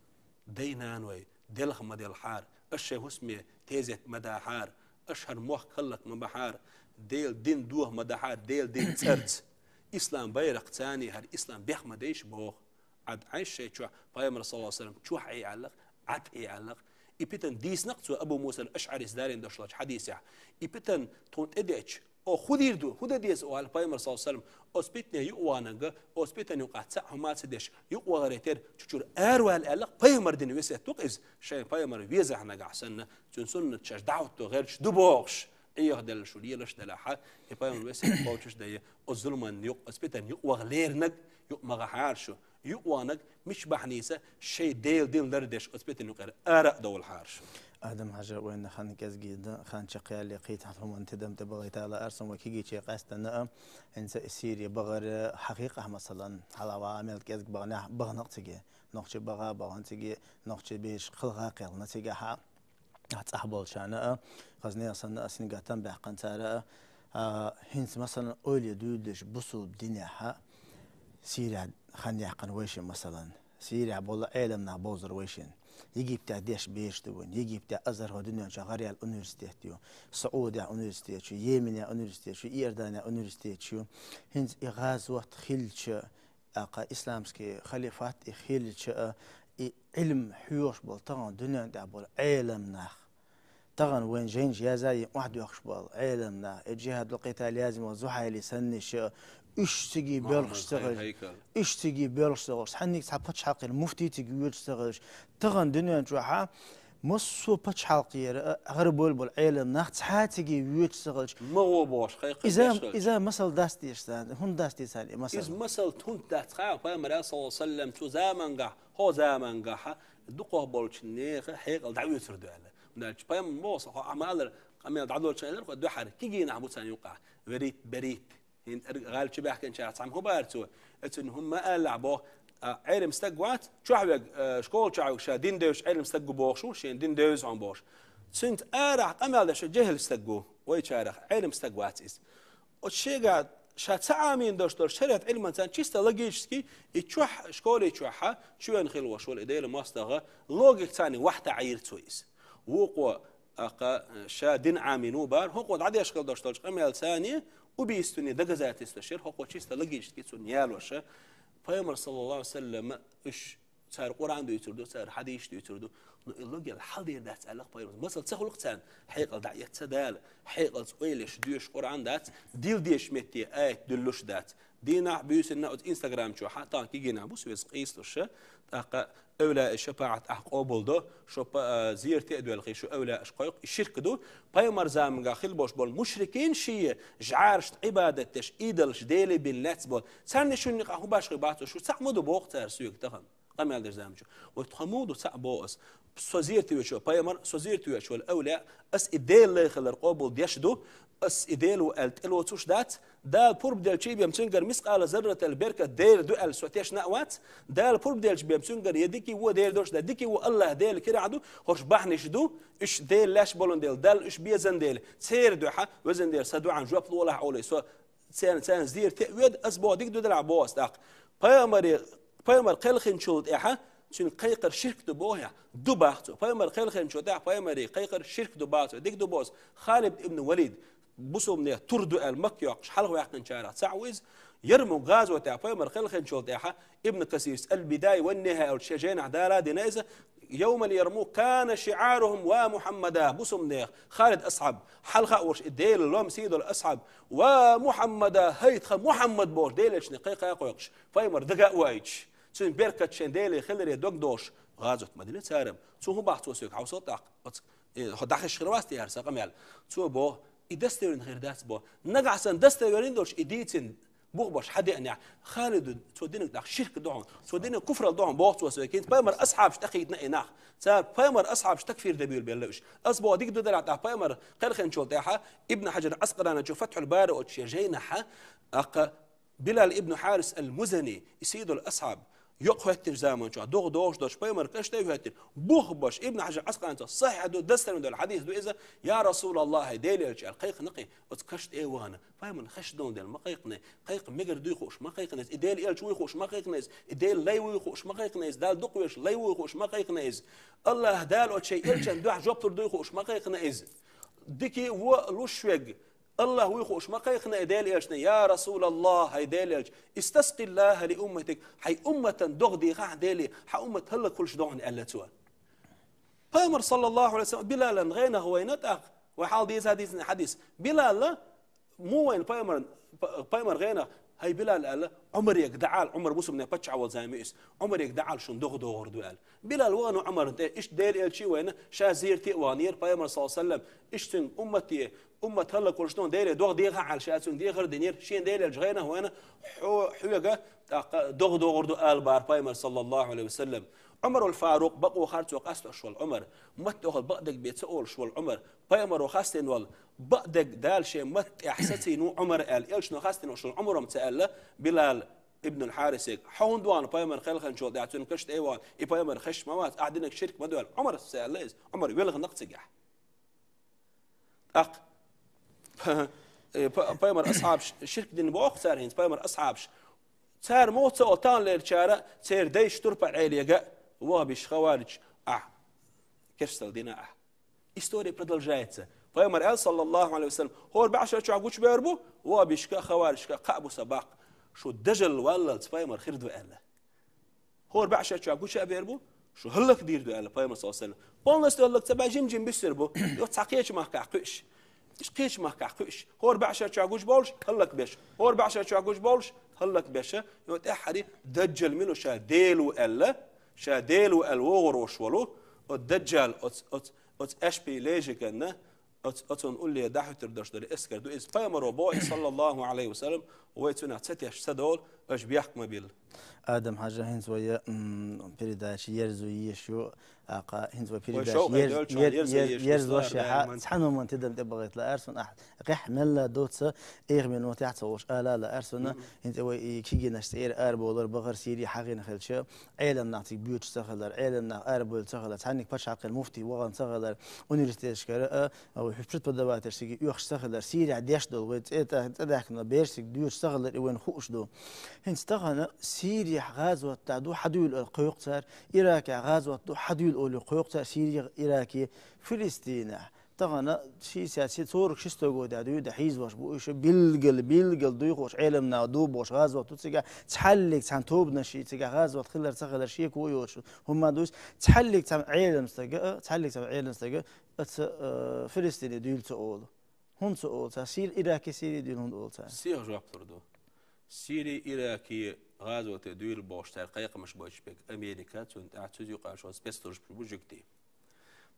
дай-наной делха ма делхьара, Аша шайн хӀусаме тезет ма дахьара, аша хӀара мохк хӀаллак ма бахьара, Делан дин доха ма дахьара, Делан дин цӀарца. Ислам байракх царна, хӀара ислам бех ма дайша боху. Ӏад Ӏайша шайн чохь, пайхамар, саллаллаху алейхи ва саллям, чохь Ӏе аьллакх, Ӏад Ӏе аьллакх. И питана дийцинарг цо Абу Муса аль-АшӀарис далийна дошлачу хьадисехь. И питана тхуна тӀедеъча, оха хӀун дийр ду, хӀун дан деза оха аьлла пайхамар, саллаллаху алейхи ва саллям, оцу питане юкъаваханарг, оцу питана юкъахь цхьаъ хӀума ца деш, юкъавахаре терра, чу чуьра аравала аьллакх, пайхамар дина весет ду-кх иза, шайн пайхамар везахь нагахь санна, цуьнан суннат шаьш дӀахӀотто гӀерташ ду бохуш, Ӏехаделла шу лелаш делахь, и пайхамар весет кхочуш дайа, оцу зуламан юкъа, оцу питана юкъаваха леринарг юкъа ма гӀахьара шу. Юкъаваханарг мича бахьанийца шайн Делан дин лардеш оцу питана юкъара ара а довлахьара шу. Адам-Хьажа, вайна хан кӀезиг дан, хан чекхъяьлле, кхин цхьа хӀуманна тидам тӀе бахийта лаара сан вай кегийче къаьстина а, хӀинца и Сири бахар хьан хьекхахь, масалан, хьалха ваха мел кӀезиг баханехь, бахана-кх цига. Нохчий баха а бахана цига, нохчий бераш кхелха а кхелхина цигахьа. Ахь цӀахь болчарна а, хаза нехан санна а, сингаттам баьккхина цара а, а, хӀинца, масалан, ойла дуьйлалаш бусулба динехь а, Сирехь хан яьккхина вайшин, масалан. Сирехь болу Ӏеламнах бовзар вайшин. Египтехь деш бераш ду вайн. Египтехь Азхьар хӀо дуьнен чохь гӀараяьлла университет ю. СаӀудехь университет ю, Йеменехь университет ю, Иорданехь университет ю. ХӀинца и гӀазот хилча, тӀаккха исламский халифат и хилча а, и Ӏилм хьоьхуш болу тахана дуьнен тӀехь болу Ӏеламнах. Тахана вайн жайнаш язъян охьадоьхкуш болу Ӏеламнах, и джихӀадул-къитал язйина волу Зухьайли саннаш а, уьш цига боьлхуш ца хилча, уьш цига боьлхуш ца хилча, цхьанниг цхьа пачхьалкхера муфти цига воьдуш ца хилча, тахана дуьнен чохь а, массо а пачхьалкхера а, гӀарабойла болу Ӏеламнах цхьа а цига воьдуш ца хилча, ма гӀо бохуш, кхайкхина иза, деш хилча. Иза масал дац дезаш царна, хӀунда дац дезаш царна и масал? Иза масал хӀунда дац хаьа, пайхамар, саллаллаху алейхи ва саллям, цу замангахь, хӀокху замангахь дукхах болчу нехан хьекъал дӀавоьцур ду аьлла. ХӀунда аьлча пайхамар боху, хьо Ӏамалара къамел дӀадолчу аьллера, хьо дуьхьара кегийнахь бу царна юкъахь. Верит, берит. ХӀинца гӀала чу баьхкинчарах цхьамма хӀун бара цо? Оцунна хӀума ма аьллахь боху, а, Ӏелам стаг вац, чохь верг, а, школа чохь верг ша дин девзаш Ӏелам стаг ву бохуш ву, шен дин девза хьуна бохуш. Цуьнца арахь къамел деш жехӀил стаг ву, вайчарах Ӏелам стаг вац иза. Оцу шегахь ша ца Ӏамийна долуш долу шариат Ӏилман царна чисто логически, и чохь, школе чохьа, чоьнан хилла волуш волу и Делан мостагӀа, логика царна вахьта Ӏийра цо иза. Вукхо, аккха, ша дин Ӏамийна ву бара, хӀокхо дӀадеш хила долуш долчу къамел царна убийственный доказательстваш яра, хӀокхо чисто логически цунна ялоша. Пайхамар, саллаллаху алейхи ва саллям, уьш Цара Къуръан дуьйцур ду, цара хьадисаш дуьйцур ду. Ну, и логика хьал дер дац аьлла-кх пайхамар. Масал ца хуьлу-кх царна, хьекъал дӀаэцна Дала, хьекъалца ойла еш доьшуш Къуръан дац, дилла дезачу метте аят дуьллуш дац. Дийнахь, буьйсанна оцу Instagram чохь, тахана кегийнахь бу, со иза къийсалуш, тӀаккха эвлаяъ шапаӀат ахь къобалдо, шо па-, а, зерате а доьлхий, шу эвлаяъаш кхойкху, и ширк ду. Пайхамар заманга хила болуш болу мушрикийн шен жӀарашна Ӏибадат деш, идолаш деле бина лаьцна болу. Царна шуна юкъахь хӀун башхой бац, шу цхьаъ ма ду боху цара соьга тахана. Къамел деш заманчу. Вай тхо муха ду цхьаъ боху ас. Со зерате воьдуш волу пайхамар, со зерате воьдуш волу эвлаяъ, ас и Делан лай хилар къобалдеш ду, ас и Дела ву аьлла тӀелоцуш дац, Дала пурба делча бен цуьнгара мискъала зарратал беркат дер ду аьлла со тешна а вац, Дала пурба делча бен цуьнгара я дика ву дер долуш дац, дика ву АллахӀ Дела кирахь ду, хӀорш бахьанаш ду, уьш Дела лаьш болун дела, Далла уьш безан дела, церан дуьхьа, везан Дела, сан дуьхьан жоп лолахь олий, со Царна, царна зерате а воьду, ас боху дика ду делахь боху ас тӀаккха. Пайхамаре, пайхамар кхелхинчул тӀаьхьа, цуьнан кхайкхар ширк ду боху ахь? Ду бах цо. Пайхамар кхелхинчул тӀаьхьа, пайхамаре кхайкхар ширк ду бах цо. Дика ду боху ас. Халид ибн Валид, бусулбанех тур ду аьлла, Макка йоккхуш, хьалха ваьккхинчарах цхьаъ ву иза. Ярмук гӀазотехь, пайхамар кхелхинчул тӀаьхьа, Ибн Касирс Аль-Бидая ван Нихая аьлла шен жайнахь дала дина иза, يوم اليرموك كان شعارهم وا محمدا, бусулбанех Халид асхьаб, хьалха а волуш и Делан лом сий долу асхьаб, ва Мухьаммада, хӀай тхан Мухьаммад бохуш, Делан элчане кхайкха а кхойкхуш, пайхамар дага а ваийтуш, цуьнан беркат шайн Деле хиларе дог долуш, гӀазот ма дина цара. Цо хӀун бах цо соьга хьовсал тӀаккха? Оцу, э, хьо дӀахезаш хир вац те хӀара сан къамел? Цо боху, и достоверно хир дац боху. Нагахь санна достоверно долуш и дийцина, бух баш хьан деанехь, Халиду цо динарг нах ширк ду хьуна, цо динарг куфрал ду хьуна боху цо соьга. ХӀинца пайхамар асхьабаш тӀекхийтина и нах. Цара пайхамар асхьабаш такфир де буьйлабелла уьш. Ас боху дика ду делахь тӀаккха пайхамар кхелхинчул тӀаьхьа Ибн Хьаджар Аскъалани чу Фатхьул Бари оцу шен жайнахьа, тӀаккха Билал ибн Хьарис аль-Музани, и сий долу асхьаб, йокъа хӀоьттинчу заманчохь догӀа догӀуш долчу пайхамар каш тӀе а хӀоьттина, бух беш, Ибн Хьажар Ӏаскъалан цо сахьихь ду, дастарма долу хьадис ду иза, я Расулаллахь, хьай Делан элча аьлла, кхайкхина кхин, оцу каш тӀе а вахана, пайхамарна хезаш долу дела ма кхайкхина, кхайкха мегар дуй хууш ма кхайкхина иза, и Делан элча вуй хууш ма кхайкхина иза, и Делан лай вуй хууш ма кхайкхина иза, Далла дукха везаш лай вуй хууш ма кхайкхина иза. Аллахь Дала оцу шайн элчан дуьхьа жоп лур дуй хууш ма кхайкхина иза. Дика а, вон а луш верг, Аллахь вуй хууш ма кхайкхина и Делан элчане, я Расулаллахь, хьай Делан элча, истаскъиллахьа ли умматик, хьайн умматан догӀа дехахь Деле, хьан уммат хӀаллакьхуьлуш ду хьуна аьлла цо. Пайхамар, саллаллаху Ӏалайхи ва саллам, Билалан гӀенах вайна тӀаккха, вай хьалха дийца дийцина хьадис. Билал, муха вайна пайхамар, п-, пайхамар гӀенах, хьай Билал аьлла, Ӏумарега дӀаала, Ӏумар мусульманийн паччахь волу зама ю иза, Ӏумарега дӀаала шуна догӀа догӀур ду аьлла. Билал вахана Ӏумарна тӀе, иштта Делан элча а вайна, ша зерате а ваханера, пайхамар, саллаллаху Ӏалайхи ва саллам, иштта цуьнга уммате, уммат хӀаллакьхуьлуш ду, Деле догӀа дехахь аьлла, ша цуьнга дехар динера, шена Делан элча гӀенах вайна, хьо-, хьоьга, тӀаккха догӀа догӀур ду ала бахара пайхамар, саллаллаху Ӏалайхи ва саллам. Ӏумарул Фарукъ, бакъо харцо къастош волу Ӏумар, маттахь бакъдерг бен ца олуш волу Ӏумар, пайхамаро хастийна волу, бакъдерг Дала шен матта тӀехь сацийна ву Ӏумар аьлла, элчано хастийна волуш волу Ӏумаро ма ца аьлла, Билал ибн аль-Хьарисега, хьо хӀунда вахана пайхамар кхелханчул тӀаьхьа цуьнан каш тӀе а вахана, и пайхамар хезаш ма вац, ахь динарг ширк ма ду аьлла, Ӏумаро ца аьлла иза, Ӏумар велха нах цигахь. ТӀаккха, э, па-, пайхамар асхьабаш ширк дина боху цара хӀинца, пайхамар асхьабаш. Цара муха ца олу, таханлерчара, церан дайша турпа Ӏелега, вахабиш хаварич ахь, керстал дина ахь. История продолжается. Пайхамар аьлла, саллаллаху Ӏалайхи ва саллам, хӀора бӀешарчохь гучубевр бу, вахабишка, хаваришка кхаъ бу сан баккха. Шу дажал валлалц пайхамар хир ду аьлла. ХӀора бӀешарчохь гуча а бер бу, шу хӀаллакдийр ду аьлла пайхамар, саллаллаху Ӏалайхи ва саллам. Полностью хӀаллак ца баьлча, жим-жим буьссур бу. Йо, цхьа кхечу махкахь кхуьуш. Иштта кхечу махкахь кхуьуш. ХӀора бӀешарчохь гучубовлуш, хӀаллакбеш. ХӀора бӀешарчохь гучубовлуш, хӀаллакбеш. Йо, тӀаьххьара дажал мила ша Дела ву аьлла, ша Дела ву аьлла вогӀур волуш волу, оцу дажал, оцу, оцу, оцу аьшпийн лежиганна, оц-, оцунна улле дӀахӀуьттур долуш долу эскар ду иза. Пайхамаро боху, саллаллаху Ӏалайхи ва саллам, вай цунах ца тешна ца довла, аша бехк ма билла. Адам-Хьажа, хӀинца вай, м, передача ерзо езаш ю, аккха, хӀинца вай передача шовкъе ерз-, доьлча ер-, ерзо ер-, езаш ю, ерзош слава яхьа, Дала, ман. Цхьана хӀуманна тидам тӀе бахийта лаьара суна ахь, къаьхьа мелла доцу, эгӀа минот яхь ца волуш ала лаьара суна, хӀинца вай и кегийнаш цӀера арабовлар бахара, Сири хьагӀина хилча, Ӏелам нах цига боьдуш ца хилар, Ӏелам нах арабевлла ца хилар, цхьанниг пачхьалкхера муфти вахана ца хилар, университеташкара, а, а, вай преподавательш цига оьхуш ца хилар, Сирехь деш долу вай цӀе тӀа-, цӀе даьхкина берш цига доьдуш ца хилар, и вайна хууш ду. ХӀинца тахана Сирехь гӀазот ду, хьадуьйла аьлла кхойкху цара, Иракехь гӀазот ду, хьадуьйла олий кхойкху цара, Сири, Ираки, Филистинехь. Тахана шестьдесят, цхьа цхьа сорок шестой годехь дуьйна хьийзош бу уьш, билггал, билггал дуй хууш, Ӏелам наха ду бохуш гӀазот ду цигахь, цхьаллиг цхьана тобанаш цигахь гӀазот хилар ца хилар шеко йоцуш хӀума ма ду иза, цхьаллиг цхьана Ӏелам стага, а, цхьаллиг цхьана Ӏелам стага, а, ца, а, Филистине дуьйла ца олу. ХӀунда ца олу цара? Сир-, Ираке Сири дуьйла хӀунда олу цара? Сиха жоп лур ду. Сири, Ираке гӀазоте дуьйла бохуш цара кхайкхамаш бойтуш берг Америка, цунна тӀаьхьа цуьнан юкъахь шен спецслужбаш бу жуьгтий.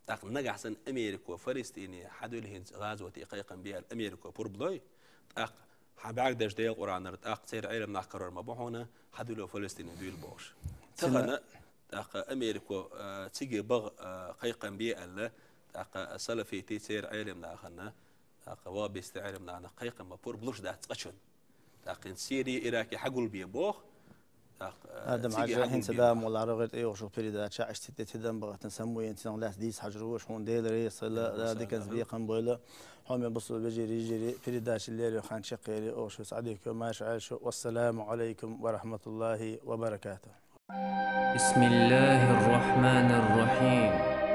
ТӀаккха нагахь санна Америко Фалестине хьадуьйла хӀинца гӀазоте кхайкхам бе аьлла, Америко пурба лой, тӀаккха хьан бӀаьрг дерш Делан Къуръанара, тӀаккха церан Ӏелам нах карор ма бу хьуна, хьадуьйло Фалестине дуьйла бохуш. Цина тахана, тӀаккха Америко, а, циге баха, а, кхайкхам бе аьлла, тӀаккха салафитий церан Ӏелам нахана, тӀаккха вахабистий Ӏелам нахана кхайкхам бан пурба луш дац цкъачунна. ТӀаккха хӀинца Сири, Ираке хьагулбе боху, тӀаккха, а, Адам-Хьажа, хӀинца хьагулбе боху. Дала мукъ лахь, рогӀера тӀейогӀуш йолу передача, иштта тӀе тидам бахийтина самуен цунах лаьцна дийца хьожур ву, хьуна Дела реза хуьлда, Дала диканца бекхам бойла. Хьоме бусулба вежарий, йижарий, передача лерина хан чекхъели, оха шуьца Ӏадика йо, маша Ӏайша, вассаламу Ӏалайкум ва рахматуллахи ва баракатух. بسم الله الرحمن الرحيم.